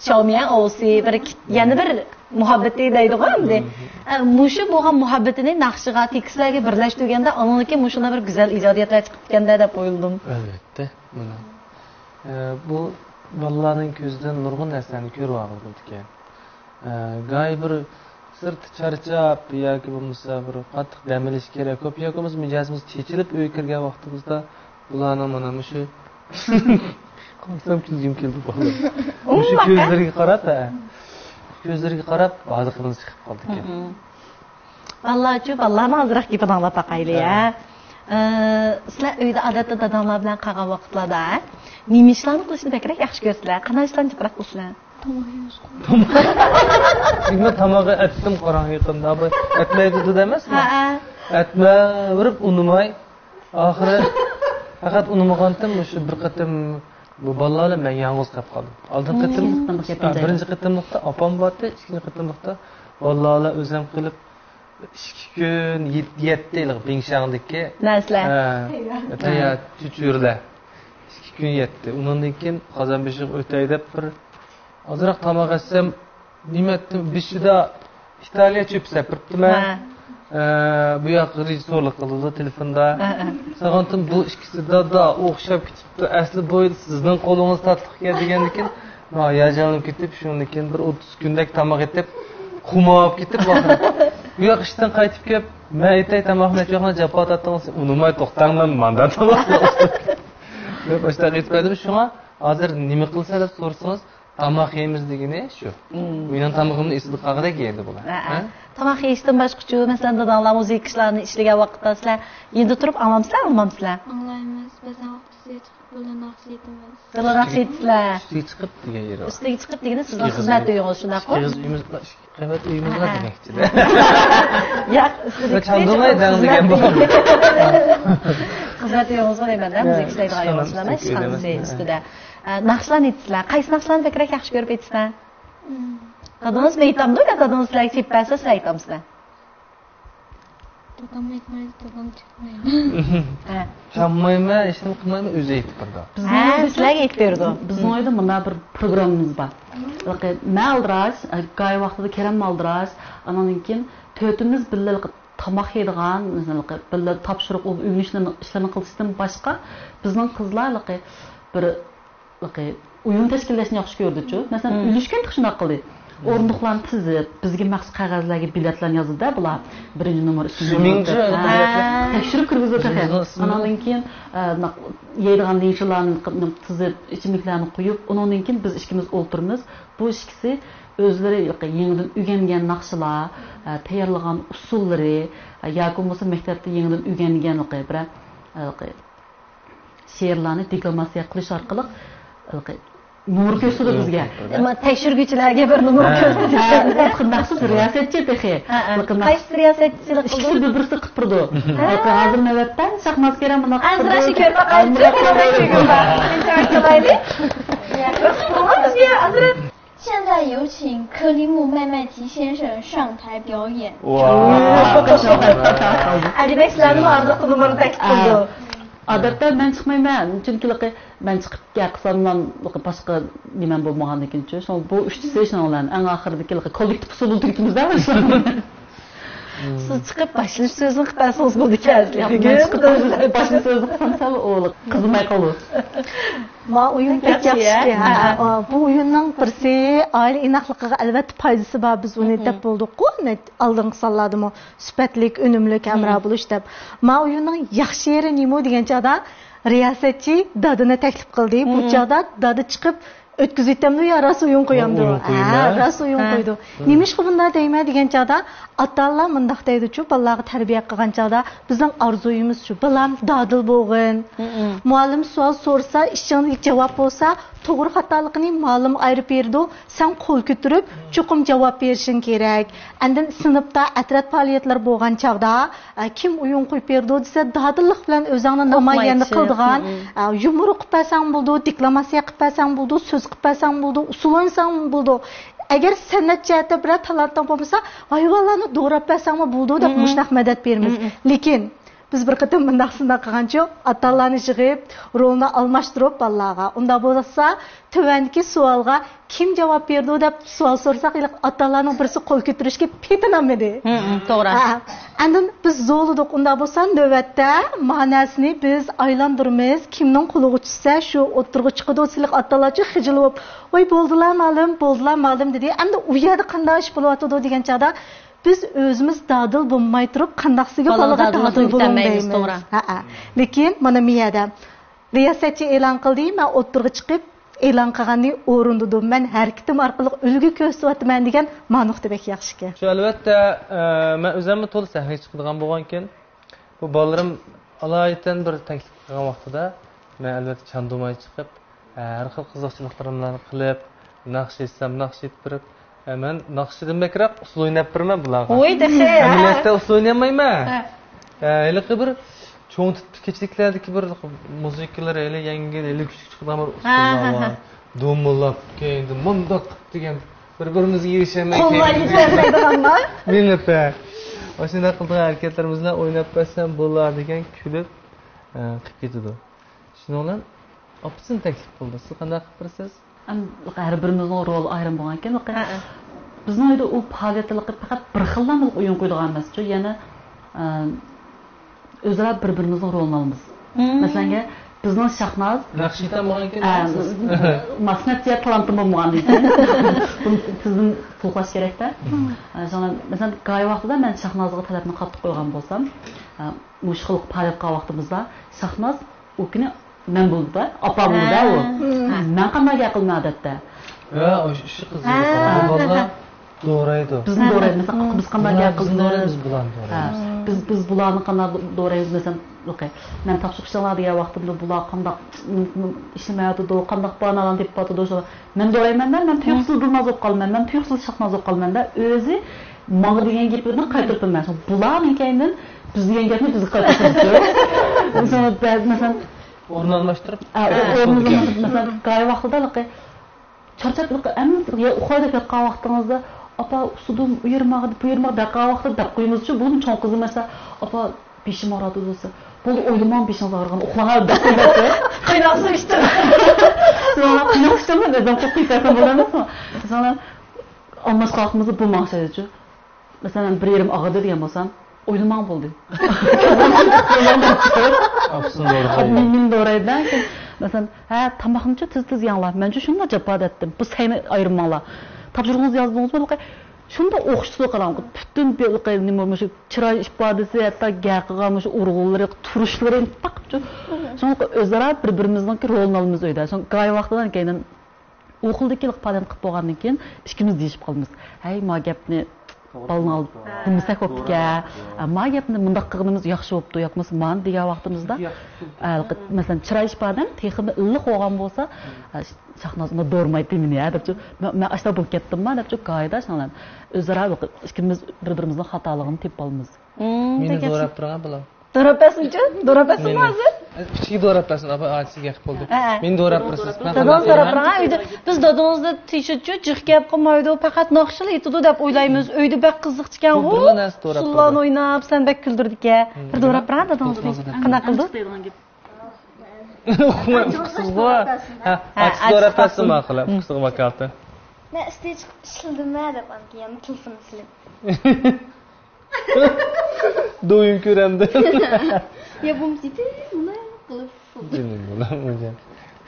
شاۋميەن ئوۋسى، بىر كىت-، يەنە بىر مۇھەببىتى دەيدىغۇ ئەمدى. ئە، مۇشۇ بولغان مۇھەببىتىنى ناخشىغا، تېكىستلەرگە بىرلەشتۈرگەندە، ئاندىن كېيىن مۇشۇنداق بىر گۈزەل ئىجادىيەتلەر چىقىپتىكەن-دە دەپ ئويلىدىم. ئەلۋەتتە، مانا. ئە، بۇ بالىلارنىڭ كۆزىدىن نۇرغۇن نەرسىلەرنى كۆرۈۋالغىلى بولىدىكەن. ئە، گاھى بىر سىرتتا چارچاپ ياكى بولمىسا بىر قاتتىق دەم ئېلىش كېرەك بولۇپ، ياكى بولمىسا مىجەزىمىز چېچىلىپ ئۆيگە كىرگەن ۋاقتىمىزدا بۇلارنىڭ مانا مۇشۇ، قارىسام كۈلگۈم كېلىدۇ بالىلار. مۇشۇ كۆزلىرىگە قاراپ، ھە. كۆزلىرىگە قاراپ ھازىقىمىز چىقىپ قالىدىكەن. بالىلارچۇ، بالىلارنىڭ ئازراق گېپىنى ئاڭلاپ باقايلى، ھە. ئە، سىلەر ئۆيدە ئادەتتە داداڭلار بىلەن قالغان ۋاقىتلاردا، ھە، نېمە ئىشلارنى قىلىشنى بەكرەك ياخشى كۆرىسىلەر؟ قانداق ئىشلارنى جىقراق قىلىسىلەر؟ تاماق يەيمىز. تاماق. تاماقى ئەتتىم قاراڭ يېقىندا. بۇ ئەتمەي تۇردى ئەمەسمۇ؟ ھەئە. ئەتمەيۋېرىپ ئۇنىماي. ئاخىرى پەقەت ئۇنىمىغانتىم، مۇشۇ بىر قېتىم بۇ بالىلار بىلەن مەن يالغۇز قېلىپ قالدىم. ئالدىنقى قېتىم، بىرىنچى قېتىملىقتا ئاپام بارتى، ئىككىنچى قېتىملىقتا بالىلار بىلەن ئۆزۈم قېلىپ، ئىككى كۈن يەت-، يەتتى ھېلىقى بىڭشياڭدىكى نەرسىلەر. ھە، تەييار چۆچۈرىلەر. ئىككى كۈن يەتتى. ئۇنىڭدىن كېيىن قازانبېشىغا ئۆتەي دەپ بىر ئازراق تاماق ئەتسەم، نېمە ئەتتىم؟ بېشىدا ئىتالىيە چۆپى سەپۈرۈپتىمەن. ھە. ئە، بۇ ياق رېژىسسورلۇق قىلىدۇ تېلېفوندا. ھە، ھە. ساغانتىم بۇ ئىككىسى دادا ئوخشاپ كېتىپتۇ. ئەسلى بۇ سىزنىڭ قولىڭىز تاتلىق ئىكەن دېگەندىكىن، مەن ھاياجانلىنىپ كېتىپ، شۇنىڭدىن كېيىن بىر ئوتتۇز كۈندەك تاماق ئېتىپ، قۇماپ كېتىپ، ئاخىرى بۇ ياق ئىشتىن قايتىپ كېلىپ، مەن ئېيتاي تاماقنى، ئەچۇ جاپا تارتتىڭىز، ئۇنىماي توختاڭ، مەن ماندا تاماق دەپ ئاشۇنداق ئېيتىپ بەردىم. شۇڭا ھازىر نېمە قىلىسەن دەپ سورىسىڭىز، تاماق يەيمىز دېگىنى شۇ. مم. ئۆينىڭ تامىقىنى ئېسىدە قالغۇدەك يەيدۇ بۇلار. ھە، ھە. ھە؟ تاماق يېيىشتىن باشقىچۇ، مەسىلەن، داداڭلار مۇزىكا ئىشلارنى ئىشلىگەن ۋاقىتتا سىلەر يېنىدا تۇرۇپ ئاڭلامسىلەر، ئاڭلىمامسىلەر؟ ئاڭلايمىز. بەزەن ۋاقىت ئۈستىگە چىقىپ بىللە ناخشا ئېيتىمىز. بىللە ناخشا ئېيتىسىلەر. ئۈستىگە چىقىپ دېگەن يېرى. ئۈستىگە چىقىپ دېگىنى سىزنىڭ خىزمەت ئۆيىڭىز، شۇنداققۇ؟ ئىككى قەۋەت ئۆيىمىز بار دېمەكچىدە. ياق، ئۈستىدىكى چاندۇرماي دەڭ دېگەن بۇ. خىزمەت ئۆيىڭىزغۇ دەيمەن-دە، مۇزىكا ئىشلەيدىغان ئۆيىڭىز ئەمەس، ئىككى ئۆيدە ئىككى ئۆيدە ئۆيدە. ئۈستىدە. ئە، ناخشىلارنى ئېيتىسىلەر. قايسى ناخشىلارنى بەكرەك ياخشى كۆرۈپ ئېيتىسىلەر؟ دادىڭىزمۇ ئېيتامدۇ يا دادىڭىز سىلەرگە تېپىپ بەرسە سىلەر ئېيتامسىلەر؟ دادام ئېيتمايدۇ، دادام چالمايدۇ. ھە. چالمايمەن، ھېچنېمە قىلمايمەن، ئۆزى ئېيتىپ بېرىدۇ. ھە، سىلەرگە ئېيتىپ بېرىدۇ. بىزنىڭ ئۆيدە مۇنداق بىر پروگراممىمىز بار. مەن ئالدىراش، گاي ۋاقتىدا كېرەممۇ ئالدىراش، ئاناندىن كېيىن تۆتىمىز بىللە تاماق يەيدىغان، مەسىلەن، بىللە تاپشۇرۇق، ئۆگىنىشلەرنى، ئىشلارنى قىلىشتىن باشقا، بىزنىڭ قىزلار بىر ئويۇن تەشكىللەشنى ياخشى كۆرىدۇچۇ. مەسىلەن، ئۈلۈشكەن شۇنداق قىلدى. ئورۇندۇقلارنى تىزىپ، بىزگە مەخسۇس قەغەزلەرگە بىلەتلەرنى يازدى-دە بۇلار. بىرىنچى نومۇر، ئىككىنچى نومۇر. ھە، تەكشۈرۈپ كىرگۈزدى تېخى. ئاناندىن كېيىن، ئە، يەيدىغان نىشىلارنى تىزىپ، ئىچىملىكلەرنى قويۇپ، ئۇنىڭدىن كېيىن بىز ئىككىمىز ئولتۇرىمىز. بۇ ئىككىسى ئۆزلىرى يېڭىدىن ئۆگەنگەن ناخشىلار، ئە، تەييارلىغان ئۇسسۇللىرى، ئە، ياكى بولمىسا مەكتەپتە يېڭىدىن ئۆگەنگەن بىرەر، ئە، شېئىرلارنى دېكلاماتسىيە قىلىش ئارقىلىق، ھېلىقى، نومۇر كۆرسىتىدۇ بىزگە. ئەمما تەكشۈرگۈچىلەرگە بىر نومۇر كۆرسىتىش. ھە، مەخسۇس رىياسەتچى تېخى. ھە، ھە. قايسى رىياسەتچىلىك قىلىدۇ؟ ئىككىسى بىر-بىرسى قىلىپ تۇرىدۇ. ھە. ھازىر نۆۋەتتە شاھناز كېرەم بۇنداق قىلىپ تۇرىدۇ. ئازراق شۇ كۆرۈپ باقايلىچۇ، قانداق كۆرگۈن بار. ئىنتاكارت قىلايلى. يا، ئىختىمال بىزگە ئازراق. 现在有请克里木麦麦提先生上台表演。 ۋا. ئەجەبەك سىلەرنىمۇ ئارىلىقتا نومۇرنى تەكلىپ قىلىدۇ. ئادەتتە مەن چىقمايمەن، چۈنكى مەن چىقىپ گەپ قىلسام باشقا نېمەم بولمىغاندىكىنچۇ. شۇڭا بۇ ئۈچىسى شۇنىڭ بىلەن ئەڭ ئاخىرىدىكى كوللېكتىپ ئۇسسۇلىدا تۈگىتىمىز-دە. سىز چىقىپ باشلىنىش سۆزىنى قىلىپ بەرسىڭىز بولىدىكەن. ياق، مەن چىقىپ باشلىنىش سۆزىنى قىلسام سەل ئۇ قىزىماي قالىدۇ. ما ئويۇن بەك ياخشى. ھە، ھە. بۇ ئويۇننىڭ بىرسى ئائىلە ئىناقلىقىغا ئەلۋەتتە پايدىسى بار، بىز ئۇنى دەپ بولدۇققۇ، ئالدىنقى سانلاردىمۇ سۈپەتلىك، ئۈنۈملۈك ھەمراھ بولۇش دەپ. ما ئويۇننىڭ ياخشى يېرى نېمە دېگەن چاغدا، رىياسەتچى دادىنى تەكلىپ قىلدى. بۇ چاغدا دادا چىقىپ ئۆتكۈزۈۋېتەمدۇ يا راست ئويۇن قويامدۇ؟ ھە، راست ئويۇن قويىدۇ. نېمىشقا بۇنداق دەيمەن دېگەن چاغدا، ئاتا-ئانىلار مۇنداق دەيدۇچۇ، بالىلارغا تەربىيە قىلغان چاغدا، بىزنىڭ ئارزۇيىمىزچۇ، بالام دادىل بولغىن. مۇئەللىم سوئال سورىسا، ئىشىڭدىكى جاۋاب بولسا، توغرا خاتالىقىنى مۇئەللىم ئايرىپ بېرىدۇ، سەن قول كۆتۈرۈپ، چوقۇم جاۋاب بېرىشىڭ كېرەك. ئاندىن سىنىپتا، ئەترەت پائالىيەتلىرى بولغان چاغدا، ئە، كىم ئويۇن قويۇپ بېرىدۇ دېسە، دادىللىق بىلەن ئۆزۈڭنى نامايەندە قىلىدىغان، ئە، يۇمۇر قىلىپ بەرسەڭ بولىدۇ، دېكلاماتسىيە قىلىپ بەرسەڭ بولىدۇ، سۆز قىلىپ بەرسەڭ بولىدۇ، ئۇسسۇل ئوينىساڭ بولىدۇ. ئەگەر سەنئەت جەھەتتە بىرەر تالانتىڭ بولمىسا، ھايۋانلارنى دوراپ بەرسەڭمۇ بولىدۇ دەپ مۇشۇنداق مەدەت بېرىمىز. لېكىن بىز بىر قېتىم مۇنداق سىناق قىلغانچۇ، ئاتا-ئانىلارنى يىغىپ، رولنى ئالماشتۇرۇپ بالىلارغا. ئۇنداق بولسا، تۆۋەندىكى سوئالغا كىم جاۋاب بېرىدۇ دەپ سوئال سورىساق، ھېلىقى ئاتا-ئانىلارنىڭ بىرسى قول كۆتۈرۈشكە پېتىنالمىدى. ھە، ھە، توغرا. ھە. ئاندىن بىز زورلىدۇق. ئۇنداق بولسا، نۆۋەتتە ماناسىنى بىز ئايلاندۇرىمىز. كىمنىڭ قولىغا چۈشسە، شۇ ئوتتۇرىغا چىقىدۇ. سىلىق ئاتا-ئانىلارچۇ خىجىل بولۇپ، ۋاي، بولدىلا مالىم، بولدىلا مالىم دېدى. ئەمدى ئۇ يەردە قانداق ئىش بولۇۋاتىدۇ دېگەن چاغدا، بىز ئۆزىمىز دادىل بولماي تۇرۇپ، قانداقسىگە بالىغا دادىللىق ئۆگىتەلمەيمىز، توغرا. ھەئە. لېكىن مانا مىيەدە رىياسەتچى ئېلان قىلدى، مەن ئوتتۇرىغا چىقىپ ئېلان قىلغاننى ئورۇندىدىم. مەن ھەرىكىتىم ئارقىلىق ئۈلگە كۆرسىتىۋاتىمەن دېگەن ما نۇقتا بەك ياخشىكەن. شۇ، ئەلۋەتتە، ئە، مەن ئۆزۈممۇ تولا سەھنىگە چىقىدىغان بولغانكىن، بۇ بالىلىرىم ئالايىتەن بىر تەكلىپ قىلغان ۋاقتىدا، مەن ئەلۋەتتە چاندۇرماي چىقىپ، ھە، ھەر خىل قىزىقچىلىقلىرىمنى قىلىپ، ناخشا ئېيتسام، ناخشا ئېيتىپ بېرىپ، ھە، مەن ناخشىدىن بەكرەك ئۇسسۇل ئويناپ بېرىمەن بۇلارغا. ۋوي، تېخى. ئەمەلىيەتتە ئۇسسۇل ئوينىيالمايمەن. ھە. ھە، ھېلىقى بىر چوڭ تىپتىكى كېچىلىكلەردىكى بىر مۇزىكىلىرى ھېلى يەڭگىل، ھېلى كۈچلۈك چىقىدىغان بىر ھە، ئۇسسۇللار ھە، بار. ھە. دومىلاپ، كەينىدىن مۇنداق قىلىپ دېگەن، بىر-بىرىمىزگە يېرىشەلمەي قوللار كەينىدىن يېتەلمەيدىغانلار. مېڭىپ، ھە. ئاشۇنداق قىلىدىغان ھەرىكەتلىرىمىز بىلەن ئويناپ بەرسەم بولار دېگەن كۈلۈپ، ھە، قىلىپ كېتىدۇ. شۇنىڭ بىلەن ئاپىسىنى تەكلىپ قىلدى. سىز قانداق قىلىپ بېرىسىز؟ ئەم، ھەر بىرىمىزنىڭ رولى ئايرىم بولغانكەن. ھەئە. بىزنىڭ ئۆيدە ئۇ پائالىيەتلىرى پەقەت بىر خىللا ئويۇن قويىدىغان ئەمەسچۇ. يەنە، ئە، ئۆزئارا بىر-بىرىمىزنىڭ رولىنى ئالىمىز. مم. مەسىلەنگە، بىزنىڭ شاھناز، ناخشا ئېيتالمىغانكەن، ئە، دەيسىز. ماسنەتچە تالانتىم بولمىغاندىكىن، بۇنى تىزدىن تولۇقلاش كېرەكتە. مم. ئە، شۇڭا، مەسىلەن، گاي ۋاقتىدا مەن شاھنازغا تەلەپنى قاتتىق قويغان بولسام، ئە، مۇشۇ خىل پائالىيەت قىلغان ۋاقتىمىزدا شاھناز ئۇ كۈنى مەن بولدۇم-دە، ئاپام بولدى-دە ئۇ. ھە. مەن قانداق گەپ قىلىمەن ئادەتتە؟ ھە، ئاشۇ ئىشى قىزىق. ھە. بۇ بالىلار دورايدۇ. بىزنى دورايدۇ. مەسىلەن، بىز قانداق گەپ قىلىمىز؟ بىز بۇلارنى دورايمىز. ھە. بىز، بىز بۇلارنى قانداق دورايمىز؟ مەسىلەن، مەن تاپشۇرۇق ئىشلەڭلار دېگەن ۋاقتىمدا بۇلار قانداق ئىشلىمەيۋاتىدۇ، قانداق باھانىلەرنى تېپىۋاتىدۇ، شۇ. مەن دورايمەن-دە، مەن تۇيۇقسىز دىلنازلىق قالىمەن، مەن تۇيۇقسىز شاھنازلىق قالىمەن-دە. ئۆزى ماڭا دېگەن گېپىنى قايتۇرۇپ بىلمەيمەن. بۇلارنىڭ كەينىدىن بىز دېگەن گەپنى بىزگە قايتۇرۇپ بېرىدۇ. مەسىلەن، بەزى، مەسىلەن، ئورۇنلاشتۇرۇپ. ھە، ئورۇنلاشتۇرۇپ، مەسىلەن، گاي ۋاقتىدا ھېلىقى چارچاپ، ھېلىقى ئەمدى يا ئۇخلاي دەپ ياتقان ۋاقتىڭىزدا، «ئاپا، ئۇسسىدىم، ئۇ يېرىم ئاغرىدى، بۇ يېرىم ئاغرىدى» دەپ قويىمىزچۇ. بۇنىمۇ چوڭ قىزىم مەسىلەن، «ئاپا، بېشىم ئاغرىدۇ» دېسە، «بولدى، ئويلىماڭ، بېشىڭىز ئاغرىغىنى، ئۇخلاڭ» دەپ قويمايتتى. قايناق سۇ ئىچتىم. سىز ئانا قايناق سۇ ئىچتىڭىز، ئۆزۈڭ قورقۇپ كېتەرسەن، بولامسىز؟ سىز ئانا ئالماش قاقمىزى بۇ ماڭا شايدىچۇ. مەسىلەن، بىر يېرىم ئاغرىدى دېگەن بولسام، ئويلىماڭ بولدى. ئاپىسىنى دورايدۇ. مېنى، مېنى دورايدۇ. كېيىن، مەسىلەن، ھە، تاماقنىچۇ تېز تېز يەڭلار. مەنچۇ شۇنداق جاپا دەتتىم. بۇ سەينى ئايرىماڭلار. تاپشۇرۇقىڭىزنى يازدىڭىزمۇ؟ ھېلىقى شۇنداق ئوخشىتىدۇ قاراڭ. پۈتۈن بۇ ھېلىقى نېمە، مۇشۇ چىراي ئىپادىسى، ھەتتا گەپ قىلغان مۇشۇ ئۇرغۇلىرى، تۇرۇشلىرى پاقچۇ. شۇڭا ئۆزئارا بىر-بىرىمىزنىڭكى رولىنى ئالىمىز ئۆيدە. شۇڭا گاي ۋاقتىدا كەينىدىن ئۇ خىلدىكى پائالىيەت قىلىپ بولغاندىن كېيىن ئىككىمىز دېيىشىپ قالىمىز. ھەي، ما گەپنى بالىنىڭ ئالدىدا دېمىسەك بوپتىكەن. ما گەپنى مۇنداق قىلغىنىمىز ياخشى بوپتۇ، ياقمىسا مانا دېگەن ۋاقتىمىزدا، ھە، مەسىلەن، چىراي ئىپادەم تېخىمۇ ئىللىق بولغان بولسا، ھە، شاھناز ئۇنى دورىمايتتى مېنى، ھە، دەپچۇ. مەن، مەن ئاشۇنداق بولۇپ كەتتىمما، دەپچۇ، گايىدا شۇڭلار. ئۆزئارا ئىككىمىز بىر-بىرىمىزنىڭ خاتالىقىنى تېپىپ ئالىمىز. مېنى دوراپ تۇرغان بۇلار. دوراپ بەرسۇنچۇ؟ دوراپ بەرسۇنمۇ ھازىر؟ كىچىكى دوراپ بەرسۇن، ئاپا ئاچىسىگە گەپ بولدى. ھە، ھە. مېنى دوراپ بەرسىن. داداڭ دوراپ بەرسەن. ئۆيدە بىز دادىڭىزدا تىشىتچۇ، جىق گەپ قىلمايدۇ، پەقەت ناخشىلا ئېيتىدۇ دەپ ئويلايمىز. ئۆيدە بەك قىزىقچىكەنغۇ. ئۇسسۇللارنى ئويناپ، سەن بەك كۈلدۈردىكەن. بىر دوراپ بەرسەن دادىڭىزنى. قانداق قىلدى؟ ئۇقماي ئۇقسىزغۇ. ھە، ئاچىسى دوراپ بەرسۇن ماقۇل. ئۇقسىزغۇ ۋاكالىتى. مەن ئىستېجغا ئىشلىدىم دەپ ئاندىن كېيىن تېلېفون سېلىپ. دويۇم كۆرەمدە. يا بولمىسا يېتىپ مۇنداق قىلىپ. جېنىم بالام، ئۆزۈم.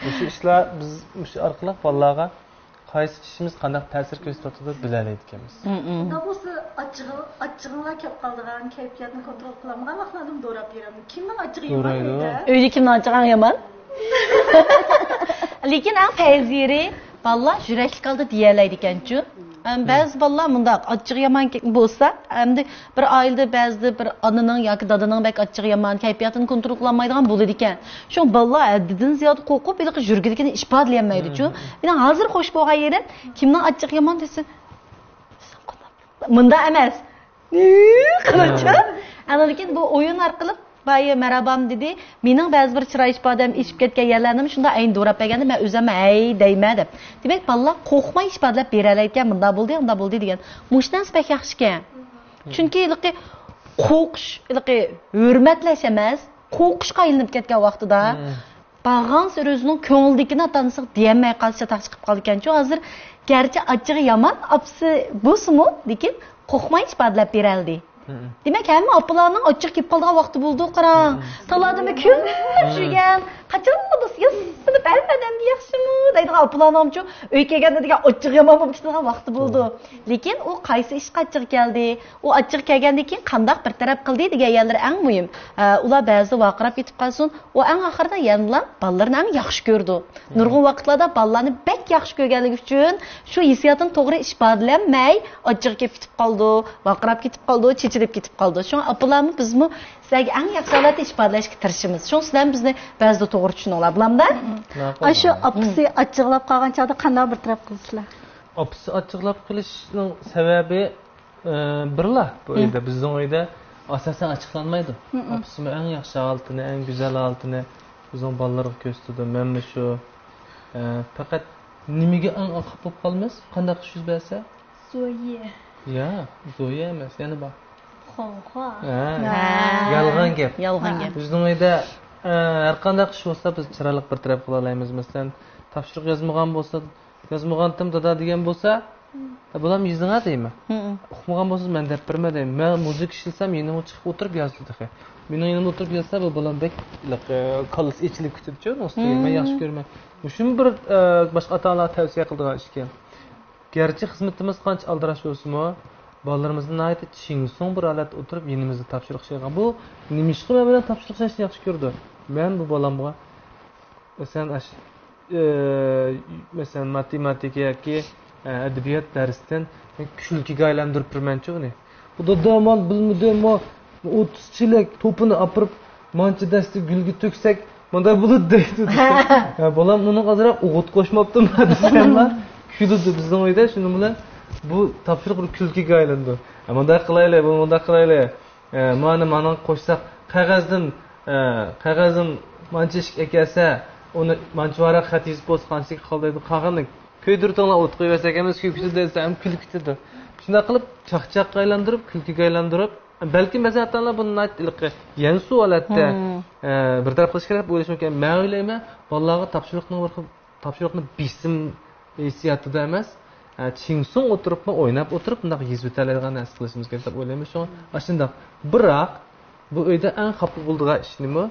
مۇشۇ ئىشلار بىز مۇشۇ ئارقىلىق بالىلارغا قايسى ئىشىمىز قانداق تەسىر كۆرسىتىۋاتىدۇ بىلەلەيدىكەنمىز. مم. ئۇنداق بولسا ئاچچىقىڭ-، ئاچچىقىڭلار كەپ قالىدىغان، كەيپىياتنى كونترول قىلالمىغان ۋاقىتلاردىمۇ دوراپ بېرەمدۇ؟ كىمنىڭ ئاچچىقى يامان دورايدۇ. ئۆيدە؟ ئۆيدە كىمنىڭ ئاچچىقى يامان؟ لېكىن ئەڭ پەيزىيىرى، بالىلار يۈرەكلىك ھالدا دېيەلەيدىكەنچۇ. ئەم، بەزى بالىلار مۇنداق ئاچچىقى يامان كە-، بولسا، ئەمدى بىر ئائىلىدە بەزىدە بىر ئانىنىڭ ياكى دادىنىڭ بەك ئاچچىقى يامان، كەيپىياتىنى كونترول قىلالمايدىغان بولىدىكەن. شۇڭا بالىلار ھەددىدىن زىيادە قورقۇپ، ھېلىقى يۈرىكىدىكىنى ئىپادىلىيەلمەيدىچۇ. مېنىڭ ھازىر خوش بولغان يېرىم، كىمنىڭ ئاچچىقى يامان دېسە، مۇنداق ئەمەس. قىلىچ. ئاندىن كېيىن بۇ ئويۇن ئارقىلىق بايا مەرھابام دېدى. مېنىڭ بەزى بىر چىراي ئىپادەم ئېشىپ كەتكەن يەرلەرنىمۇ شۇنداق ئەينى دوراپ بەرگەندە مەن ئۆزۈم ھەي دەيمەن دەپ. دېمەك، بالىلار قورقماي ئىپادىلەپ بېرەلەيدىكەن، مۇنداق بولدى، ئۇنداق بولدى دېگەن. مۇشۇ نەرسە بەك ياخشىكەن. چۈنكى ھېلىقى قورقۇش، ھېلىقى ھۆرمەتلەش ئەمەس، قورقۇشقا ئايلىنىپ كەتكەن ۋاقتىدا. بارغانسېرى ئۆزىنىڭ كۆڭلىدىكىنى ئاتا-ئانىسىغا دېيەلمەي قالسا چاتاق چىقىپ قالىدىكەنچۇ. ھازىر گەرچە ئاچچىقى يامان ئاپىسى بولسىمۇ، لېكىن قورقماي ئىپادىلەپ بېرەلدى. دېمەك، ھەممە ئاپىلارنىڭ ئاچچىقى كېلىپ قالىدىغان ۋاقتى بولىدۇ، قاراڭ. تالادا بىر كۈلۈپ يۈرگەن، قاچانلا بولسا ياسىنىپ ھەممە ئادەمگە ياخشىمۇ دەيدىغان ئاپىلارنىڭچۇ ئۆيگە كەلگەندە دېگەن ئاچچىقى يامان بولۇپ كېتىدىغان ۋاقتى بولىدۇ. لېكىن ئۇ قايسى ئىشقا ئاچچىقى كەلدى، ئۇ ئاچچىقى كەلگەندىن كېيىن قانداق بىر تەرەپ قىلدى دېگەن يەرلىرى ئەڭ مۇھىم. ئە، ئۇلار بەزىدە ۋارقىراپ كېتىپ قالسۇن، ئۇ ئەڭ ئاخىرىدا يەنىلا بالىلىرىنى ئەڭ ياخشى كۆرىدۇ. نۇرغۇن ۋاقىتلاردا بالىلارنى بەك ياخشى كۆرگەنلىكى ئۈچۈن شۇ ھېسسىياتىنى توغرا ئىپادىلەنمەي، ئاچچىقى كېتىپ قالىدۇ، ۋارقىراپ كېتىپ قالىدۇ، چېچىلىپ كېتىپ قالىدۇ. شۇڭا ئاپىلارمۇ بىزمۇ سىلەرگە ئەڭ ياخشى ھالەتتە ئىپادىلەشكە تىرىشىمىز. شۇڭا سىلەرمۇ بىزنى بەزىدە توغرا چۈشىنىڭلار، بولامدا؟ ماقۇل. ئاشۇ ئاپىسى ئاچچىقلاپ قالغان چاغدا قانداق بىر تەرەپ قىلىسىلەر؟ ئاپىسى ئاچچىقلاپ قېلىشنىڭ سەۋەبى ئى، بىرلا بۇ ئۆيدە، بىزنىڭ ئۆيدە ئاساسەن ئاچچىقلانمايدۇ. ئاپىسىمۇ ئەڭ ياخشى ھالىتىنى، ئەڭ گۈزەل ھالىتىنى بىزنىڭ بالىلىرىغا كۆرسىتىدۇ. مەنمۇ شۇ. ئە، پەقەت نېمىگە ئەڭ خاپا بولۇپ قالىمىز؟ قانداق ئىش يۈز بەرسە؟ زويى. يا، زويى ئەمەس، يەنە بار. خۇڭخۇا. ھە. ھە. يالغان گەپ. يالغان گەپ. بىزنىڭ ئۆيدە، ئە، ھەر قانداق ئىش بولسا، بىز چىرايلىق بىر تەرەپ قىلالايمىز. مەسىلەن، تاپشۇرۇق يازمىغان بولسا، يازمىغانتىم دادا دېگەن بولسا، بولام يېزىڭا دەيمەن. ئۇقمىغان بولسىڭىز مەن دەپ بېرىمەن دەيمەن. مەن مۇزىكا ئىشلىسەم يېنىمغا چىقىپ ئولتۇرۇپ يازدى تېخى. مېنىڭ يېنىمدا ئولتۇرۇپ يازسا بۇ بالام بەك، كاللىسى ئېچىلىپ كېتىدىچۇ ئۇنىڭ ئۈستىگە. مەن ياخشى كۆرىمەن. مۇشۇمۇ بىر، ئە، باشقا ئاتا-ئانىلارغا تەۋسىيە قىلىدىغان ئىشكەن. گەرچە خىزمىتىمىز قانچە ئالدىراش بولسىمۇ، بالىلىرىمىزنى ناھايىتى چىڭسۇڭ بىر ھالەتتە ئولتۇرۇپ يېنىمىزدا تاپشۇرۇق ئىشلەيدىغان. بۇ نېمىشقا مەن بىلەن تاپشۇرۇق ئىشلەشنى ياخشى كۆرىدۇ؟ مەن بۇ بالامغا، مەسىلەن، ئاش-، ئى، مەسىلەن، ماتېماتىكا ياكى، ئە، ئەدەبىيات دەرسىدىن مەن كۈلكىگە ئايلاندۇرۇپ بېرىمەنچۇ ئۇنى. بۇ دادا، مەن بىلمىدىم، ما ئوتتۇز چېلەك توپىنى ئاپىرىپ، مانچە دەستە گۈلگە تۆكسەك، مۇنداق بولىدۇ دەيدۇ. ھە، بالام، ئۇنىڭغا ئازراق ئوغۇت قوشماپتىمەن دېسەملا، كۈلىدۇ بىزنىڭ ئۆيدە. شۇنىڭ بىلەن بۇ تاپشۇرۇق بىر كۈلكىگە ئايلىنىدۇ. ھە، مۇنداق قىلايلى، بۇ مۇنداق قىلايلى. ئە، مانا، مانا قوشساق، قەغەزدىن، ئە، قەغەزدىن مانچە ئىشىك ئەكەلسە، ئۇنى مانچە ۋاراق خەت يېزىپ بولسا، قانچىلىك قالدى، قالغىنىنى كۆيدۈرتۈڭلار، ئوتقا قويۇۋەرسەك ئەمەس، كۆيۈپ كېتىدۇ دېسە، ھەم كۈلۈپ كېتىدۇ. شۇنداق قىلىپ، چاقچاققا ئايلاندۇرۇپ، كۈلكىگە ئايلاندۇرۇپ، بەلكىم بەزى ئاتا-ئانىلار بۇنى ناھايىتى ھېلىقى يەنسۇ ھالەتتە، ئە، بىر تەرەپ قىلىش كېرەك دەپ ئويلىشى مۇمكىن. مەن ئويلايمەن، بالىلارغا تاپشۇرۇقنىڭ بىر خىل تاپشۇرۇقنى بېسىم ھېسسىياتىدا ئەمەس، ئە، چىڭسۇڭ ئولتۇرۇپمۇ، ئويناپ ئولتۇرۇپ، مۇنداق يېزىۋېتەلەيدىغان نەرسە قىلىشىمىز كېرەك دەپ ئويلايمەن. شۇڭا ئاشۇنداق. بىراق، بۇ ئۆيدە ئەڭ خاپا بولىدىغان ئىش نېمە؟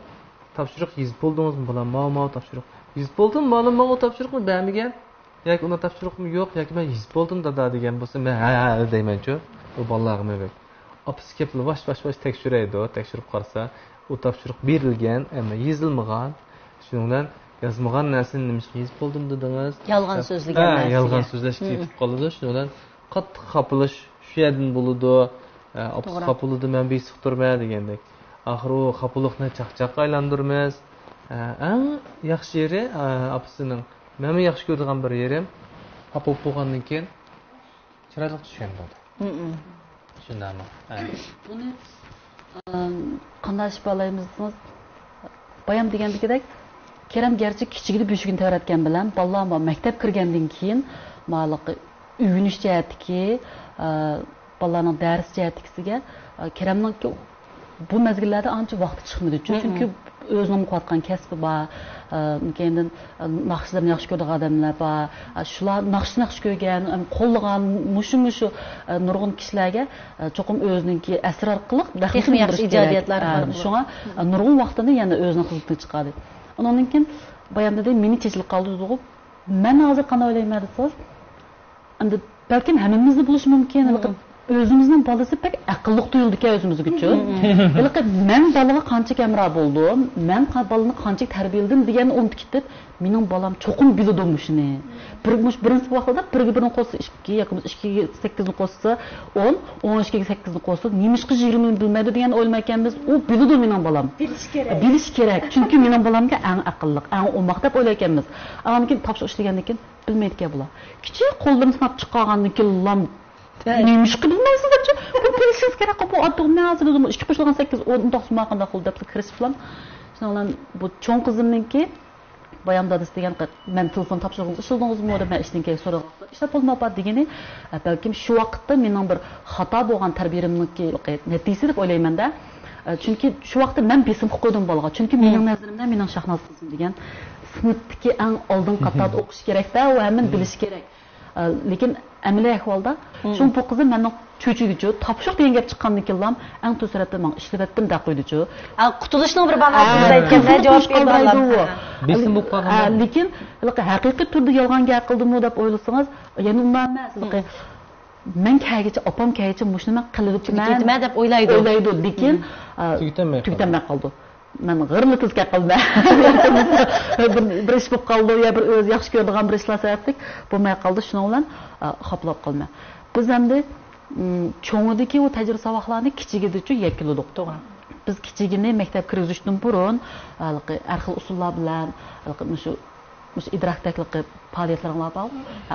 تاپشۇرۇق يېزىپ بولدىڭىزمۇ، بالام؟ ماۋۇ، ماۋۇ تاپشۇرۇق. يېزىپ بولدۇم، ماۋۇ، ماۋۇ تاپشۇرۇقنى بەرمىگەن. ياكى ئۇنداق تاپشۇرۇقمۇ يوق، ياكى مەن يېزىپ بولدۇم، دادا، دېگەن بولسا، مەن ھە، ھە، ھە دەيمەنچۇ. بۇ بالىلارغىمۇ بەك. ئاپىسى كېلىپلا ۋاش، ۋاش، ۋاش تەكشۈرەيدۇ، تەكشۈرۈپ قارىسا، ئۇ تاپشۇرۇق بېرىلگەن، ئەمما يېزىلمىغان. شۇنىڭ بىلەن يازمىغان نەرسىنى نېمىشقا يېزىپ بولدۇم دېدىڭىز؟ يالغان سۆزلىگەن ھە، نەرسىگە. يالغان سۆزلەشكە كېتىپ قالىدۇ. شۇنىڭ بىلەن قاتتىق خاپىلىشىش شۇ يەردىن بولىدۇ. ئە، ئاپىسى توغرا. خاپىلىدى، مەن بېسىقتۇرمەن دېگەندەك. ئاخىرى ئۇ خاپىلىقنى چاقچاققا ئايلاندۇرىمىز. ئە، ئەڭ ياخشى يېرى، ئە، ئاپىسىنىڭ، مەنمۇ ياخشى كۆرىدىغان بىر يېرىم، خاپا بولۇپ بولغاندىن كېيىن چىرايلىق چۈشەندۈردى. شۇنداقمۇ؟ ھە. بۇنى، ئەم، قانداق ئىش بالايمىز دېسىڭىز، بايام دېگەندىكىدەك، كېرەم گەرچە كىچىكىدە بۆشۈكىنى تەۋرەتكەن بىلەن، بالىلار مەكتەپ كىرگەندىن كېيىن، مالىقى ئۆگىنىش جەھەتتىكى، ئە، بالىلارنىڭ دەرس جەھەتتىكىسىگە، ئە، كېرەمنىڭكى بۇ مەزگىللەردە ئانچە ۋاقتى چىقمىدىچۇ. چۈنكى ئۆزىنىڭ قىلىۋاتقان كەسپى بار، ئە، كەينىدىن، ئە، ناخشىلىرىنى ياخشى كۆرىدىغان ئادەملەر بار. ئە، شۇلار ناخشىنى ياخشى كۆرگەن، ئەم، قوللىغان مۇشۇ، مۇشۇ، ئە، نۇرغۇن كىشىلەرگە، ئە، چوقۇم ئۆزىنىڭكى ئەسىرى ئارقىلىق دەخلىنى تېخىمۇ ياخشى بىلدۈرۈش كېرەك. ئىجادىيەتلەر ئە، بار. شۇڭا، ئە، نۇرغۇن ۋاقتىنى يەنە ئۆزىنىڭ خىزمىتىگە چىقاردى. ئۇنىڭدىن كېيىن بايام دېدى، مېنى چېچىلىپ قالدى دېدىغۇ. مەن ھازىر قانداق ئويلايمەن دېسىڭىز، ئەمدى بەلكىم ھەممىمىزدە بولۇشى مۇمكىن. ھېلىقى ئۆزىمىزنىڭ بالىسى بەك ئەقىللىق تۇيۇلىدىكەن ئۆزىمىزگىچۇ. ھېلىقى مەن بالىغا قانچىلىك ھەمراھ بولدۇم، مەن قا-، بالىنى قانچىلىك تەربىيەلىدىم دېگەننى ئۇنتۇپ كېتىپ، مېنىڭ بالام چوقۇم بىلىدۇ مۇشۇنى. بىر، مۇش-، بىرىنچى ۋاقىتتا بىرگە بىرنى قوشسا ئىككى، ياكى بولمىسا ئىككىگە سەككىزنى قوشسا ئون، ئون ئىككىگە سەككىزنى قوشسا، نېمىشقا يىگىرمىنى بىلمەيدۇ دېگەننى ئويلىمايكەنمىز. ئۇ بىلىدۇ مېنىڭ بالام. بىلىشى كېرەك. بىلىشى كېرەك. چۈنكى مېنىڭ بالامكەن ئەڭ ئەقىللىق، ئەڭ ئوماق دەپ ئويلايكەنمىز. ئاندىن كېيىن تاپشۇرۇق ئىشلىگەندىن كېيىن بىلمەيدىكەن بۇلار. كىچىك قوللىرىنى سىناپ چىقارغاندىن كېيىنلا نېمىشقا بىلمەيسىز دەپچۇ. بۇ بىلىشىڭىز كېرەكقۇ، بۇ ئاددىغۇ نەرسە دېدىم. ئىككى قوشۇلغان سەككىز، ئون، ئۇنداق سۇما قانداق بولدى دەپ كىرىشىپلا. شۇنىڭ بىلەن بۇ چوڭ قىزىمنىڭكى بايام دادىسى دېگەن، مەن تېلېفون تاپشۇرغىنىڭىزنى ئىشلىدىڭىزمۇ دەپ مەن ئىشتىن كېيىن سورىغان. ئىشلەپ بولدۇم ئاپا دېگىنى، ئە، بەلكىم شۇ ۋاقىتتا مېنىڭ بىر خاتا بولغان تەربىيەمنىڭكى نەتىجىسى دەپ ئويلايمەن-دە. ئە، چۈنكى شۇ ۋاقىتتا مەن بېسىمغا قويدۇم بالىغا. چۈنكى مېنىڭ نەزىرىمدە مېنىڭ شاھناز قىزىم دېگەن سىنىپتىكى ئەڭ ئالدىنقى قاتاردا ئوقۇش كېرەك-دە، ئۇ ھەممىنى بىلىشى كېرەك. ئە، لېكىن ئەمەلىي ئەھۋالدا شۇڭا بۇ قىزىم مەننىڭ چۆچۈيدىچۇ، تاپشۇرۇق دېگەن گەپ چىققاندىن كېيىنلا ئەڭ تۆت سۈرەتتە ماڭا ئىشلىۋەتتىم دەپ قويدىچۇ. ئا، قۇتۇلۇشنىڭ بىر باناسى ئىزدەيدىكەن-دە، جاۋاب بېرىپ ئالالماي. بېسىم بولۇپ قالغان. ئە، لېكىن ھېلىقى ھەقىقىي تۈردە يالغان گەپ قىلدىمۇ دەپ ئويلىسىڭىز، يەنە ئۇنداق ئەمەس. ھېلىقى مەن كەلگىچە، ئاپام كەلگىچە مۇشۇنى مەن قىلىۋېتىمەن، تۈگىتىۋېتىمەن دەپ ئويلايدۇ. ئويلايدۇ، لېكىن، ئە، تۈگىتەلمەي قالىدۇ. مەن غىرلا تېز كەپ قالىمەن. بىر، بىر ئىش بولۇپ قالىدۇ، يا بىر ئۆزى ياخشى كۆرىدىغان بىر ئىشلار سەۋەبلىك بولماي قالىدۇ، شۇنىڭ بىلەن، ئە، خاپىلاپ قالىمەن. بىز ئەمدى، م، چوڭىدىكى ئۇ تەجرىبە ساۋاقلارنى كىچىكىدىچۇ يەكۈنلىدۇق. توغرا. بىز كىچىكىنى مەكتەپكە كىرگۈزۈشتىن بۇرۇن، ھېلىقى ھەر خىل ئۇسۇللار بىلەن، ھېلىقى مۇشۇ مۇشۇ ئىدراك تەكلىقى پائالىيەتلىرىڭلار بار.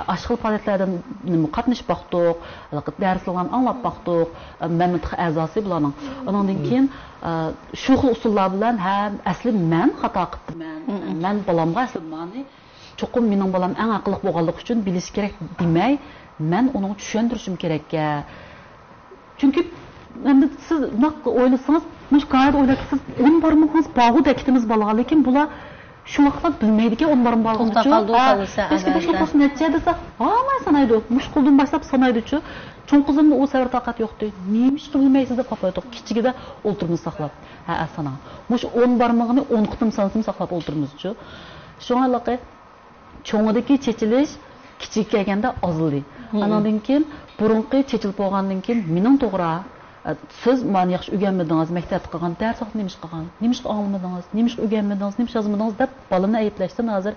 ئاشۇ خىل پائالىيەتلەردە نېمە قاتنىشىپ باقتۇق، دەرسلەرنى ئاڭلاپ باقتۇق. مەن مىنتىق ئەزاسى بۇلارنىڭ. ئۇنىڭدىن كېيىن، شۇ خىل ئۇسۇللار بىلەن، ھە، ئەسلى مەن خاتا قىپتىمەن. مەن بالامغا ئەسلى مانى، چوقۇم مېنىڭ بالام ئەڭ ئەقىللىق بولغانلىقى ئۈچۈن بىلىشى كېرەك دېمەي، مەن ئۇنىڭغا چۈشەندۈرۈشۈم كېرەككەن. چۈنكى ئەمدى سىز نەق ئويلىسىڭىز، مۇشۇ قائىدە ئويلاپ، سىز ئون بارمىقىڭىز بارغۇ دەكىتىمىز بالىغا، لېكىن بۇلار شۇ ۋاقىتلار بىلمەيدىكەن ئون بارمىق بارغۇنچۇ. توختاپ قالدى، ھە، كاللىسى بەشكە بەش ئەزەلدە. بولسا نەچچە دېسە، ھاماي سانايدۇ. مۇشۇ قولدىن باشلاپ سانايدۇچۇ. چوڭ قىزىمدا ئۇ سەۋر تاقەت يوقتى. نېمىشقا بىلمەيسىز دەپ خاپا بولدۇق. كىچىكىدە ئولتۇرمىز ساقلاپ. ھە، سانا. مۇشۇ ئون بارمىقىنى ئون قېتىم سانىسىمۇ ساقلاپ ئولتۇرمىزچۇ. شۇڭا ھېلىقى چوڭىدىكى چېچىلىش كىچىككە كەلگەندە ئازلىدى. ئانىڭدىن كېيىن بۇرۇنقى چېچىلىپ بولغاندىن كېيىن مېنىڭ توغرا، ئە، سىز مانا ياخشى ئۆگەنمىدىڭىز، مەكتەپتە قىلغان دەرس ۋاقتىدا نېمە ئىش قىلغان، نېمە ئىشقا ئاڭلىمىدىڭىز، نېمە ئىشقا ئۆگەنمىدىڭىز، نېمە ئىش يازمىدىڭىز دەپ بالىنى ئەيىبلەشتىن ھازىر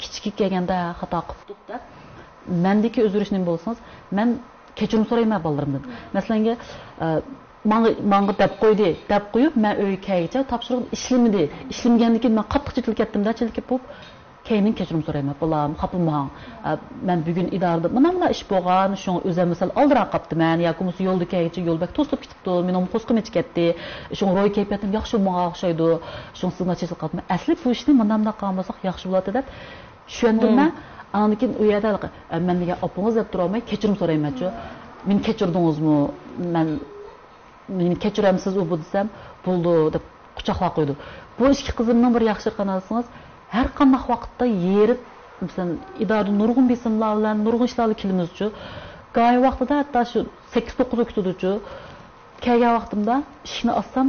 كىچىكىگە كەلگەندە خاتا قىپتۇق دەپ، مەندىكى ئۆزگىرىش نېمە بولسىڭىز، مەن كەچۈرۈم سورايمەن بالىلىرىمدىن. مەسىلەنگە، ئە، ماڭا، ماڭا دەپ قويدى، دەپ قويۇپ، مەن ئۆيگە كەلگىچە تاپشۇرۇقنى ئىشلىمىدى. ئىشلىمىگەندىن كېيىن مەن قاتتىق چېچىلىپ كەتتىم-دە، چېچىلىپ كېتىپ، كەينىدىن كەچۈرۈم سورايمەن. بالام، خاپا بولماڭ. ئە، مەن بۈگۈن ئىدارىدە مانا مۇنداق ئىش بولغان، شۇڭا ئۆزۈم مەسىلەن ئالدىراپ قاپتىمەن ياكى بولمىسا يولدا كەلگىچە يول بەك توسۇلۇپ كېتىپتۇ، مېنىڭمۇ قورسىقىم ئېچىپ كەتتى، شۇڭا روھىي كەيپىياتىم ياخشى بولمىغان ئوخشايدۇ، شۇڭا سىزگە چېچىلىپ قاپتىمەن. ئەسلى بۇ ئىشنى مانا مۇنداق قىلغان بولساق ياخشى بولاتتى دەپ چۈشەندۈرمە. ئاندىن كېيىن ئۇ يەردە ھېلىقى، ئە، مەن دېگەن ئاپىڭىز دەپ تۇرالماي، كەچۈرۈم سورايمەنچۇ. مېنى كەچۈردىڭىزمۇ؟ مەن، مېنى كەچۈرەمسىز ئۇ بۇ دېسەم، بولىدۇ دەپ قۇچاقلاپ قويىدۇ. بۇ ئىككى قىزىمنىڭ بىر ياخشى يېرى قارىسىڭىز، ھەر قانداق ۋاقىتتا ھېرىپ، مەسىلەن، ئىدارىدە نۇرغۇن بېسىملار بىلەن، نۇرغۇن ئىشلار بىلەن كېلىمىزچۇ. گاھى ۋاقتىدا ھەتتا شۇ سەككىز توققۇزغا كۈتىدۇچۇ. كەلگەن ۋاقتىمدا ئىشىكنى ئاچسام،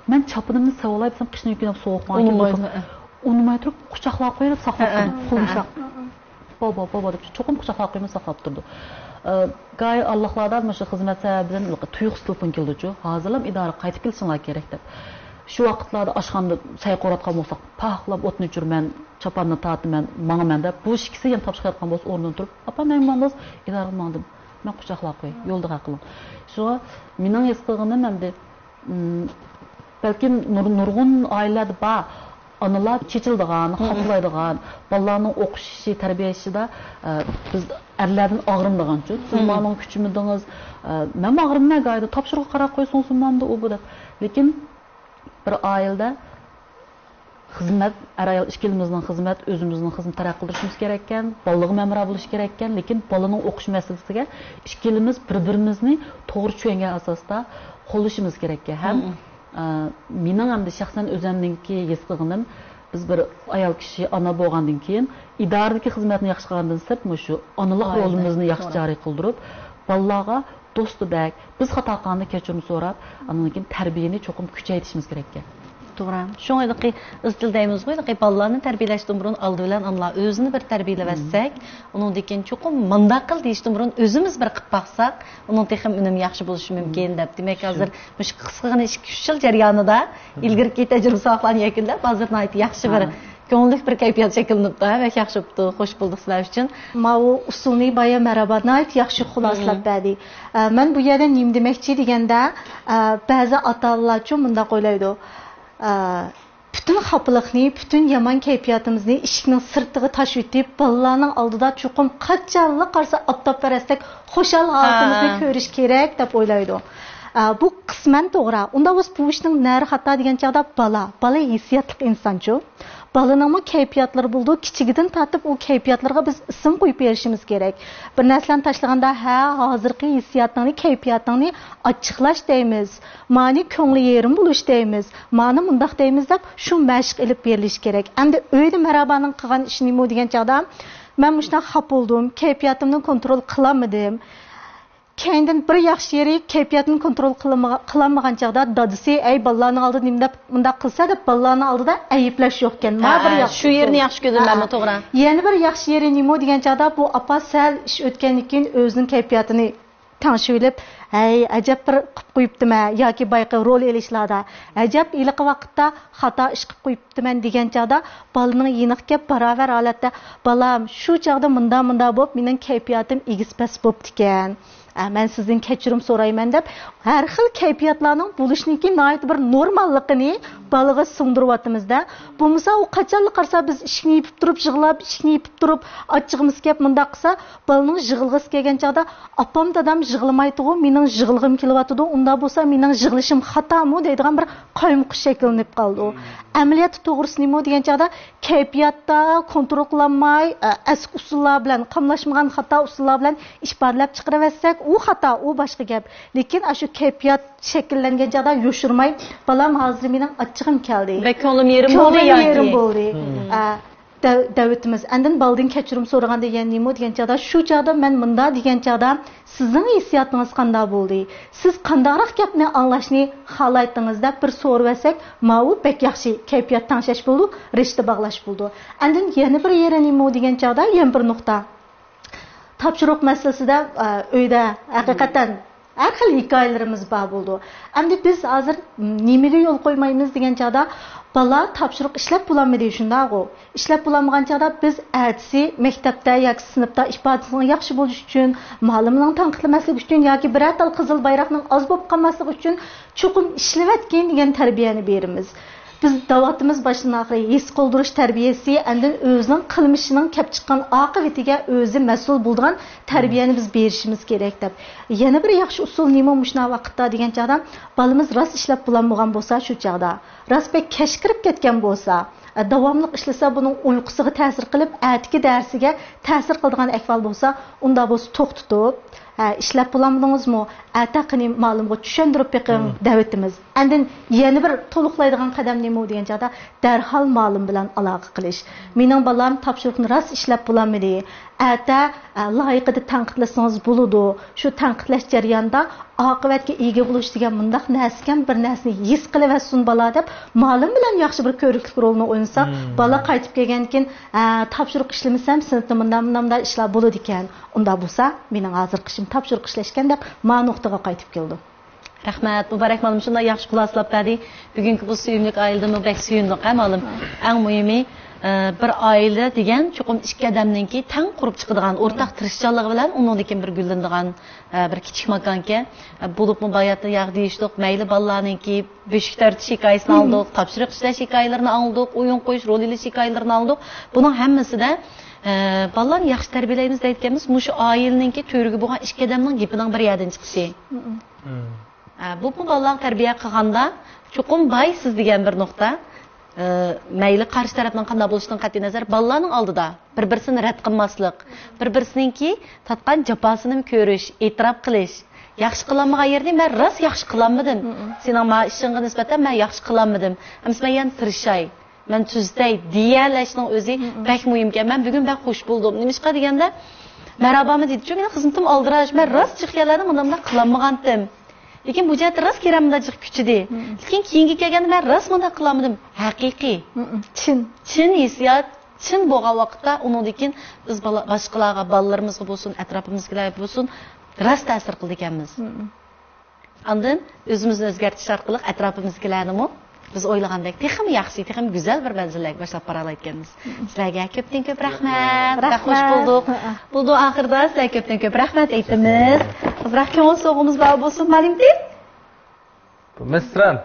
مەن چاپىنىمنى سېلىۋالاي دېسەم، قىشنىڭ كۈنى سوغۇق ماڭا ئۇنىمايدۇ، ھە. ئۇنىماي تۇرۇپ قۇچاقلاپ قويۇپ ساقلاپ تۇردۇم. قولۇمنى ساق-، بابا، بابا دەپ چوقۇم قۇچاقلاپ قويماي ساقلاپ تۇردۇم. ئە، گاھى ئاللاھلاردا مۇشۇ خىزمەت سەۋەبىدىن تۇيۇقسىز تېلېفون كېلىدۇچۇ. ھازىرلا ئىدارىگە قايتىپ كېلىشىڭلار كېرەك دەپ. شۇ ۋاقىتلاردا ئاشخانىدا سەي قورۇۋاتقان بولساق، پاقلاپ ئوتنى ئۆچۈرىمەن، چاپاننى تارتىمەن، ماڭىمەن دەپ، بۇ ئىككىسى يەنە تاپشۇرۇۋاتقان بولسا ئورنىدىن تۇرۇپ، ئاپا، مەن ماڭدىم، ئىدارىگە ماڭدىم، مەن قۇچاقلاپ قوياي، يولدا ھەل قىلىڭ. شۇڭا مېنىڭ ھېس قىلغىنىم ئەمدى، مم، بەلكىم نۇر-، نۇرغۇن ئائىلىلەردە بار. ئانىلار چېچىلىدىغان، خاپىلايدىغان، بالىلارنىڭ ئوقۇشى، تەربىيەلىشىدە، ئە، بىز ئەرلەردىن ئاغرىنىدىغانچۇ. سىز ماڭا كۈچىمىدىڭىز، ئە، مەنمۇ ئاغرىنىمەن گاھىدا، تاپشۇرۇققا قاراپ قويسۇن، سىز ماڭدى ئۇ بۇ دەپ. لېكىن بىر ئائىلىدە خىزمەت، ئەر-ئايال ئىككىلىمىزنىڭ خىزمەت، ئۆزىمىزنىڭ خىزمىتى تەرەققىي قىلدۇرۇشىمىز كېرەككەن، بالىلىرغا مەمۇرا بولۇش كېرەككەن، لېكىن بالىنىڭ ئوقۇش مەسىلىسىگە ئىككىلىمىز بىر-بىرىمىزنى توغرا چۈشەنگەن ئاساستا قوللىشىمىز كېرەككەن. ھەم، ئە، مېنىڭ ئەمدى شەخسەن ئۆزۈمنىڭكى ھېس قىلغىنىم، بىز بىر ئايال كىشى ئانا بولغاندىن كېيىن، ئىدارىدىكى خىزمەتنى ياخشى قىلغاندىن سىرت، مۇشۇ ئانىلىق رولىمىزنى ياخشى جارى قىلدۇرۇپ، بالىلارغا دوستىدەك، بىز خاتا قىلغاندا كەچۈرۈم سوراپ، ئاندىن كېيىن تەربىيەنى چوقۇم كۈچەيتىشىمىز كېرەككەن. توغرا. شۇڭا ھېلىقى ئىزچىل دەيمىزغۇ، ھېلىقى بالىلارنى تەربىيەلەشتىن بۇرۇن ئالدى بىلەن ئانىلار ئۆزىنى بىر تەربىيەلىۋەتسەك، ئۇنىڭدىن كېيىن چوقۇم مانداق قىل دېيىشتىن بۇرۇن ئۆزىمىز بىر قىلىپ باقساق، ئۇنىڭ تېخىمۇ ئۈنۈمى ياخشى بولۇشى مۇمكىن دەپ. دېمەك، ھازىر مۇشۇ قىسقىغىنە ئىككى، ئۈچ يىل جەريانىدا ئىلگىرىكى تەجرىبە-ساۋاقلارنى يەكۈنلەپ، ھازىر ناھايىتى ياخشى بىر كۆڭۈللۈك بىر كەيپىيات شەكىللىنىپتۇ. ھە، بەك ياخشى بوپتۇ. خوش بولدۇق سىلەر ئۈچۈن. ماۋۇ ئۇسۇلنى بايا مەرھابا ناھايىتى ياخشى خۇلاسىلاپ بەردى. ئە، مەن بۇ يەردە نېمە دېمەكچى دېگەندە، ئە، بەزى ئاتا-ئانىلارچۇ مۇنداق ئويلايدۇ. ئە، پۈتۈن خاپىلىقنى، پۈتۈن يامان كەيپىياتىمىزنى ئىشىكنىڭ سىرتىغا تاشلىۋېتىپ، بالىلارنىڭ ئالدىدا چوقۇم قاچانلا قارىسا ئاپتاپپەرەستەك خۇشال ھالىتىمىزنى كۆرۈش كېرەك دەپ ئويلايدۇ. ئە، بۇ قىسمەن توغرا. ئۇنداق بولسا بۇ ئىشنىڭ نەرى خاتا دېگەن چاغدا بالا. بالا ھېسسىياتلىق ئىنسانچۇ. بالىنىڭمۇ كەيپىياتلىرى بولىدۇ، كىچىكىدىن تارتىپ ئۇ كەيپىياتلىرىغا بىز ئىسىم قويۇپ بېرىشىمىز كېرەك. بىر نەرسىلەرنى تاشلىغاندا، ھە، ھازىرقى ھېسسىياتىڭنى، كەيپىياتىڭنى ئاچچىقلاش دەيمىز، مانى كۆڭلى يېرىم بولۇش دەيمىز، مانى مۇنداق دەيمىز دەپ شۇ مەشىق ئېلىپ بېرىلىشى كېرەك. ئەمدى ئۆيدە مەرھابانىڭ قىلغان ئىشى نېمە دېگەن چاغدا، مەن مۇشۇنداق خاپا بولدۇم، كەيپىياتىمنى كونترول قىلالمىدىم. كەينىدىن بىر ياخشى يېرى، كەيپىياتىنى كونترول قىلالمىغا-، قىلالمىغان چاغدا دادىسى، ئەي، بالىلارنىڭ ئالدىدا نېمە دەپ، مۇنداق قىلسا دەپ، بالىلارنىڭ ئالدىدا ئەيىبلەش يوقكەن. ما بىر ياخشى شۇ يېرىنى ياخشى كۆردۈم مەنمۇ، توغرا. يەنە بىر ياخشى يېرى نېمە دېگەن چاغدا، بۇ ئاپا سەل ئىش ئۆتكەندىن كېيىن ئۆزىنىڭ كەيپىياتىنى تەڭشىۋېلىپ، ھەي، ئەجەب بىر قىپ قويۇپتىمەن ياكى بايىقى رول ئېلىشلاردا، ئەجەب ھېلىقى ۋاقىتتا خاتا ئىش قىپ قويۇپتىمەن دېگەن چاغدا، بالىنىڭ يېنىغا كەپ باراۋەر ھالەتتە، بالام، شۇ چاغدا مۇنداق مۇنداق بولۇپ، مېنىڭ كەيپىياتىم ئېگىز پەس بوپتىكەن. ئە، مەن سىزدىن كەچۈرۈم سورايمەن دەپ، ھەر خىل كەيپىياتلارنىڭ بولۇشىنىڭكى ناھايىتى بىر نورماللىقىنى بالىغا سىڭدۈرۈۋاتىمىز-دە. بولمىسا ئۇ قاچانلا قارىسا بىز ئىشىكنى يېپىپ تۇرۇپ يىغلاپ، ئىشىكنى يېپىپ تۇرۇپ ئاچچىقىمىز كەپ مۇنداق قىلسا، بالىنىڭ يىغلىغۇسى كەلگەن چاغدا، ئاپام دادام يىغلىمايتىغۇ، مېنىڭ يىغلىغۇم كېلىۋاتىدۇ، ئۇنداق بولسا مېنىڭ يىغلىشىم خاتامۇ دەيدىغان بىر قايمۇقۇش شەكىللىنىپ قالىدۇ. ئەمەلىيەتتە توغرىسى نېمە دېگەن چاغدا، كەيپىياتتا كونترول قىلالماي، ئە، ئەسكى ئۇسۇللار بىلەن، قاملاشمىغان خاتا ئۇسۇللار بىلەن ئىپادىلەپ چىقىرىۋەتسەك، ئۇ خاتا، ئۇ باشقا گەپ. لېكىن ئاشۇ كەيپىيات شەكىللەنگەن چاغدا يوشۇرماي، بالام، ھازىر مېنىڭ ئاچچىقىم كەلدى. بەك كۆڭلۈم يېرىم بولدى كۆڭلۈم يېرىم ياكى؟ بولدى. مم. ئە، دەۋ-، دەۋېتىمىز. ئاندىن بالىدىن كەچۈرۈم سورىغاندا يەنە نېمە دېگەن چاغدا، شۇ چاغدا مەن مۇنداق دېگەن چاغدا، سىزنىڭ ھېسسىياتىڭىز قانداق بولدى؟ سىز قانداقراق گەپنى ئاڭلاشنى خالايتتىڭىز دەپ بىر سورىۋەتسەك، ماۋۇ بەك ياخشى كەيپىيات تەڭشەش بولىدۇ، رىشتە باغلاش بولىدۇ. ئاندىن يەنە بىر يېرى نېمە دېگەن چاغدا، يەنە بىر نۇقتا. تاپشۇرۇق مەسىلىسىدە، ئە، ئۆيدە ھەقىقەتەن ھەر خىل ھېكايىلىرىمىز بار بولىدۇ. ئەمدى بىز ھازىر نېمىگە يول قويمايمىز دېگەن چاغدا، بالا تاپشۇرۇق ئىشلەپ بولالمىدى، شۇنداقغۇ؟ ئىشلەپ بولالمىغان چاغدا بىز ئەتىسى مەكتەپتە ياكى سىنىپتا ئىپادىسىنىڭ ياخشى بولۇشى ئۈچۈن، مۇئەللىمنىڭ تەنقىدلىمەسلىكى ئۈچۈن ياكى بىرەر تال قىزىل بايراقنىڭ ئاز بولۇپ قالماسلىقى ئۈچۈن چوقۇم ئىشلىۋەتكىن دېگەن تەربىيەنى بېرىمىز. بىز دەۋاتىمىز باشتىن ئاخىرى ھېس قىلدۇرۇش تەربىيەسى، ئاندىن ئۆزىنىڭ قىلمىشىنىڭ كەپ چىققان ئاقىۋىتىگە ئۆزى مەسئۇل بولىدىغان تەربىيەنى بىز بېرىشىمىز كېرەك دەپ. يەنە بىر ياخشى ئۇسۇل نېمە مۇشۇنداق ۋاقىتتا دېگەن چاغدا، بالىمىز راست ئىشلەپ بولالمىغان بولسا، شۇ چاغدا راست بەك كەچ كىرىپ كەتكەن بولسا، داۋاملىق ئىشلىسە، بۇنىڭ ئۇيقۇسىغا تەسىر قىلىپ، ئەتىكى دەرسىگە تەسىر قىلىدىغان ئەھۋال بولسا، ئۇنداق بولسا توختىتىپ، ھە، ئىشلەپ بولالمىدىڭىزمۇ؟ ئەتە قېنى مۇئەللىمغا چۈشەندۈرۈپ بېقىڭ، دەۋېتىمىز. ئاندىن يەنە بىر تولۇقلايدىغان قەدەم نېمە دېگەن چاغدا، دەرھال مۇئەللىم بىلەن ئالاقە قىلىش. مېنىڭ بالام تاپشۇرۇقنى راست ئىشلەپ بولالمىدى. ئەتە، ئە، لايىقىدا تەنقىدلىسىڭىز بولىدۇ. شۇ تەنقىدلەش جەريانىدا ئاقىۋەتكە ئىگە بولۇش دېگەن مۇنداق نەرسىكەن، بىر نەرسىنى ھېس قىلىۋەتسۇن بالا دەپ، مۇئەللىم بىلەن ياخشى بىر كۆرۈكلۈك رولىنى ئوينىساق، بالا قايتىپ كەلگەندىن كېيىن، ئە، تاپشۇرۇق ئىشلىمىسەم، سىنىپتا مۇنداق، مۇنداق، مۇنداق ئىشلار بولىدىكەن. ئۇنداق بولسا، مېنىڭ ھازىرقى ئىشىم تاپشۇرۇق ئىشلەشكەن دەپ، ما نۇقتىغا قايتىپ كېلىدۇ. رەھمەت، مۇبارەك مۇئەللىم شۇنداق ياخشى خۇلاسىلاپ بەردى. بۈگۈنكى بۇ سۆيۈملۈك ئائىلىدىنمۇ بەك سۆيۈندۇق، ھە مۇئەللىم؟ ئەڭ مۇھىمى، ئە، بىر ئائىلە دېگەن چوقۇم ئىككى ئادەمنىڭكى تەڭ قۇرۇپ چىقىدىغان ئورتاق تىرىشچانلىقى بىلەن ئۇنىڭدىن كېيىن بىر گۈللىنىدىغان، ئە، بىر كىچىك ماكانكەن. ئە، بولۇپمۇ باياتتا ياغ دېيىشتۇق، مەيلى بالىلارنىڭكى بۆشۈك تارتىش ھېكايىسىنى ئاڭلىدۇق، تاپشۇرۇق ئىشلەش ھېكايىلىرىنى ئاڭلىدۇق، ئويۇن قويۇش، رول ئېلىش ھېكايىلىرىنى ئاڭلىدۇق. بۇنىڭ ھەممىسىدە، ئە، بالىلارنى ياخشى تەربىيەلەيمىز دەيدىكەنمىز، مۇشۇ ئائىلىنىڭكى تۆرىگە بولغان ئىككى ئادەمنىڭ گېپىنىڭ بىر يەردىن چىقىشى. ئە، بولۇپمۇ بالىلارغا تەربىيە قىلغاندا، چوقۇم باي سىز دېگەن بىر نۇقتا. ئە، مەيلى قارشى تەرەپنىڭ قانداق بولۇشىدىن قەتئىينەزەر، بالىلارنىڭ ئالدىدا بىر-بىرسىنى رەت قىلماسلىق، بىر-بىرسىنىڭكى تارتقان جاپاسىنىمۇ كۆرۈش، ئېتىراپ قىلىش، ياخشى قىلالمىغان يېرىنى مەن راست ياخشى قىلالمىدىم، سېنىڭ ما ئىشىڭغا نىسبەتەن مەن ياخشى قىلالمىدىم، ئەمىسە مەن يەنە تىرىشاي، مەن تۈزىتەي دېيەلەشنىڭ ئۆزى بەك مۇھىمكەن. مەن بۈگۈن بەك خوش بولدۇم. نېمىشقا دېگەندە، مەرھابامۇ دېدى، چۈنكى مېنىڭ خىزمىتىم ئالدىراش، مەن راست جىق يەرلەردە مۇنداق مۇنداق قىلالمىغانتىم. لېكىن بۇ جەھەتتە راست كىرەم مۇنداق جىق كۈچىدى. لېكىن كېيىنگە كەلگەندە مەن راست مۇنداق قىلالمىدىم. ھەقىقىي. چىن. چىن ھېسسىيات، چىن بولغان ۋاقىتتا ئۇنىڭدىن كېيىن بىز بالا، باشقىلارغا، بالىلىرىمىزغا بولسۇن، ئەتراپىمىزدىكىلەرگە بولسۇن، راست تەسىر قىلىدىكەنمىز. ئاندىن ئۆزىمىزنى ئۆزگەرتىش ئارقىلىق ئەتراپىمىزدىكىلەرنىمۇ بىز ئويلىغاندەك تېخىمۇ ياخشى، تېخىمۇ گۈزەل بىر مەنزىللەرگە باشلاپ بارالايدىكەنمىز. سىلەرگە كۆپتىن كۆپ رەھمەت. بەك خوش بولدۇق. بولدى، ئاخىرىدا سىلەرگە كۆپتىن كۆپ رەھمەت ئېيتىمىز. ئازراق كۆڭۈل سوۋغىمىز بار بولسۇن، مالىمتى؟ مىسران.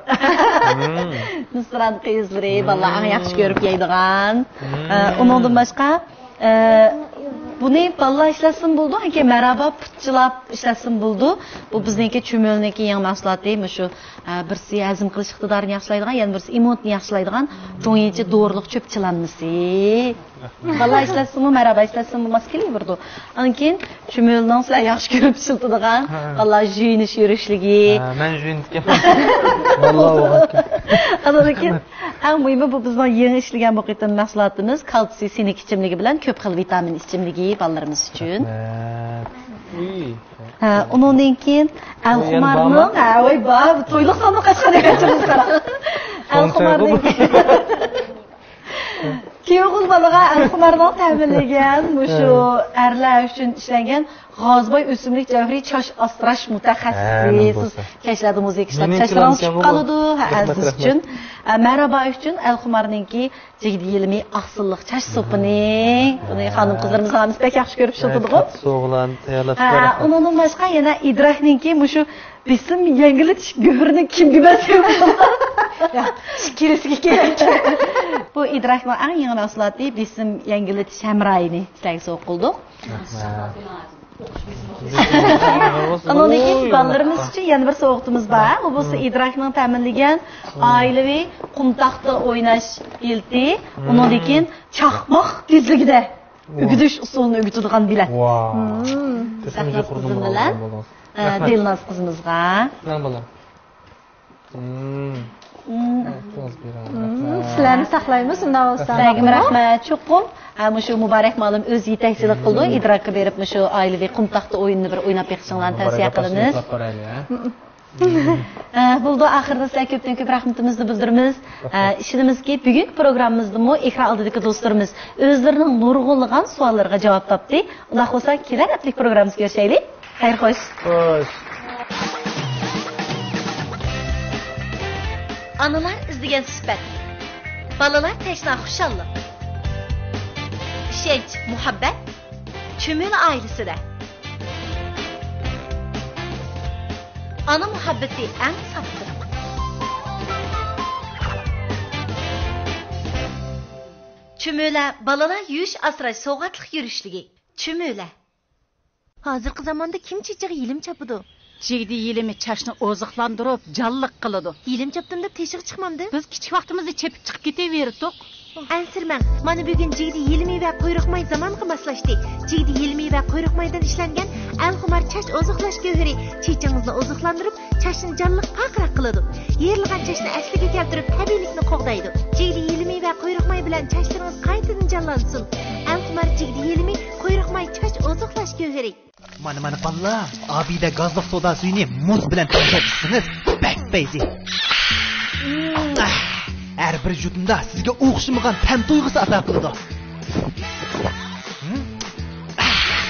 مىسران قىزلىرى، بالىلار ئەڭ ياخشى كۆرۈپ يەيدىغان. ئە، ئۇنىڭدىن باشقا، ئە، بۇنى بالىلار ئىشلەتسىمۇ بولىدۇ، ئاندىن كېيىن مەرھابا پۇتچىلاپ ئىشلەتسىمۇ بولىدۇ. بۇ بىزنىڭكى چۈمۈلنىڭكى يېڭى مەھسۇلاتى، مۇشۇ، ئە، بىرسى ھەزىم قىلىش ئىقتىدارىنى ياخشىلايدىغان، يەنە بىرسى ئىممۇنىتېتنى ياخشىلايدىغان جۇڭيىچى دورىلىق چۆپ چىلانمىسى. بالىلار ئىشلەتسىمۇ، مەرھابا ئىشلەتسىمۇ، ماس كېلىۋېرىدۇ. ئاندىن كېيىن چۈمۈلنىڭ سىلەر ياخشى كۆرۈپ ئىشلىتىدىغان، ھە، بالىلار يۇيۇنۇش يۈرۈشلۈكى. ھە، مەن يۇيۇنىدىكەنمەن. بالىلار بولغانكەن. ئاندىن كېيىن ئەڭ مۇھىمى، بۇ بىزنىڭ يېڭى ئىشلىگەن بۇ قېتىم مەھسۇلاتىمىز، كالتسىي سىنك ئىچىملىكى بىلەن كۆپ خىل ۋىتامىن ئىچىملىكى بالىلىرىمىز ئۈچۈن. رەھمەت. ھە، ئۇنىڭدىن كېيىن ئەلخۇمارنىڭ، ھە، ۋاي، بار، تويلۇق سانلىق ئاچقان ئەكەنسىز، قارا. ئەلخۇمارنىڭ كېيىن ئوغۇل بالىغا ئەلخۇمارنىڭ تەمىنلىگەن، مۇشۇ ئەرلەر ئۈچۈن ئىشلەنگەن غازىباي ئۆسۈملۈك جەۋھىرى چاچ ئاسراش مۇتەخەسسىسى. ھە، سىز كەچلەردە مۇزىكا ئىشلەپ، چاچلىرىڭىز چىقىپ قالىدۇ. ھە، ئەزىز ئۈچۈن. ئە، مەرھابا ئۈچۈن ئەلخۇمارنىڭكى جىگدە يېلىمى ئاقسىللىق چاچ سوپىنى. بۇنى خانىم قىزلىرىمىز ھەممىسى بەك ياخشى كۆرۈپ ئىشلىتىدىغۇ. سوغىلان تەييارلاپ. ھە، ئۇنىڭدىن باشقا يەنە ئىدراكنىڭكى مۇشۇ بېسىم يەڭگىللىتىش گۆھىرىنى كىمگە بەرسەم بولىدۇ؟ ياق، ئىككىلىسىگە كېرەك. بۇ ئىدراكنىڭ ئەڭ يېڭى مەھسۇلاتى، بېسىم يەڭگىللىتىش ھەمراھىنى سىلەرگە سوۋغا قىلدۇق. رەھمەت. ئۇنىڭدىن كېيىن بالىلىرىمىز ئۈچۈن يەنە بىر سوۋغىتىمىز بار. ئۇ بولسا ئىدراكنىڭ تەمىنلىگەن ئائىلىۋى قۇم تاختا ئويناش بېلىتى. ئۇنىڭدىن كېيىن چاقماق تېزلىكىدە ئۆگىتىش ئۇسۇلىنى ئۆگىتىدىغان بېلەت. ۋاھ. تېخىمۇ يۇقىرى نومۇر ئالغان بولدىڭىز. ئە، رەھمەت. دىلناز قىزىمىزغا. مەن بولام. مم. مم. رەھمەت. سىلەرنى ساقلايمىز، ئۇنداق بولسا. سىلەرگىمۇ رەھمەت. چوقۇم، ئە، مۇشۇ مۇبارەك مۇئەللىم ئۆزى يېتەكچىلىك قىلىدۇ. ئىدراكقا بېرىپ مۇشۇ ئائىلىۋى قۇم تاختا ئويۇنىنى بىر ئويناپ بېقىشىڭلارنى تەۋسىيە قىلىمىز. ئە، بولدى، ئاخىرىدا سىلەرگە كۆپتىن كۆپ رەھمىتىمىزنى بىلدۈرىمىز. ئە، ئىشىنىمىزكى، بۈگۈنكى پروگراممىمىزدىمۇ ئېكران ئالدىدىكى دوستلىرىمىز ئۆزلىرىنىڭ نۇرغۇنلىغان سوئاللىرىغا جاۋاب تاپتى. ئۇنداق بولسا، كېلەر ھەپتىلىك پروگراممىمىزدا كۆرۈشەيلى. خەير، خوش. خوش. ئانىلار ئىزدىگەن سۈپەت. بالىلار تەشنا خۇشاللىق. ئىشەنچ، مۇھەببەت. چۈمۈلە ئائىلىسىدە. ئانا مۇھەببىتى ئەڭ ساپلىق. چۈمۈلە بالىلار يۇيۇش ئاسراش سوۋغاتلىق يۈرۈشلۈكى. چۈمۈلە. ھازىرقى زاماندا كىم چېچىغا يېلىم چاپىدۇ؟ چىگدە يېلىمى چاچنى ئوزۇقلاندۇرۇپ، جانلىق قىلىدۇ. يېلىم چاپتىم دەپ تېشىغا چىقمامدى؟ بىز كىچىك ۋاقتىمىزدا چېپىپ چىقىپ كېتىۋېرىتتۇق. ئەنسىرىمەڭ، مانا بۈگۈن چىگدە يېلىمى ۋە قۇيرۇق ماي زامانغا ماسلاشتى. چىگدە يېلىمى ۋە قۇيرۇق مايدىن ئىشلەنگەن ئەلخۇمار چاچ ئوزۇقلاش گۆھىرى چېچىڭىزنى ئوزۇقلاندۇرۇپ، چاچنى جانلىق، پارقىراق قىلىدۇ. يېرىلغان چاچنى ئەسلىگە كەلتۈرۈپ، تەبىئىيلىكنى قوغدايدۇ. چىگدە يېلىمى ۋە قۇيرۇق ماي بىلەن چاچلىرىڭىز قايتىدىن جانلانسۇن. ئەلخۇمار چىگدە يېلىمى، قۇيرۇق ماي چاچ ئوزۇقلاش گۆھىرى. مانا، مانا، بالىلار، ئابىدە گازلىق سودا سۈيىنى مۇز بىلەن تەڭشەپ ئىچسىڭىز، بەك پەيزى. ھەر بىر يۇتۇمدا سىزگە ئوخشىمىغان تەم تۇيغۇسى ئاتا قىلىدۇ. ھىم؟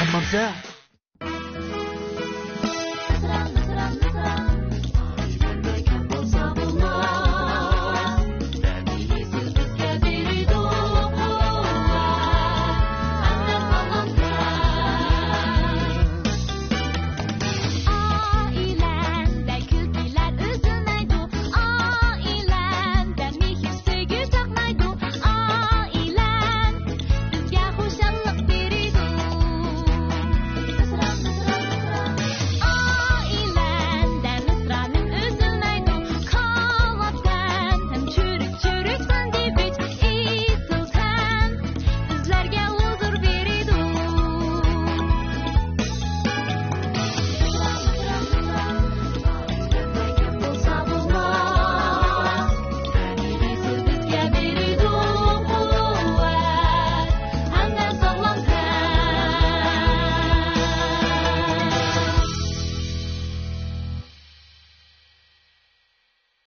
ئەممامسە،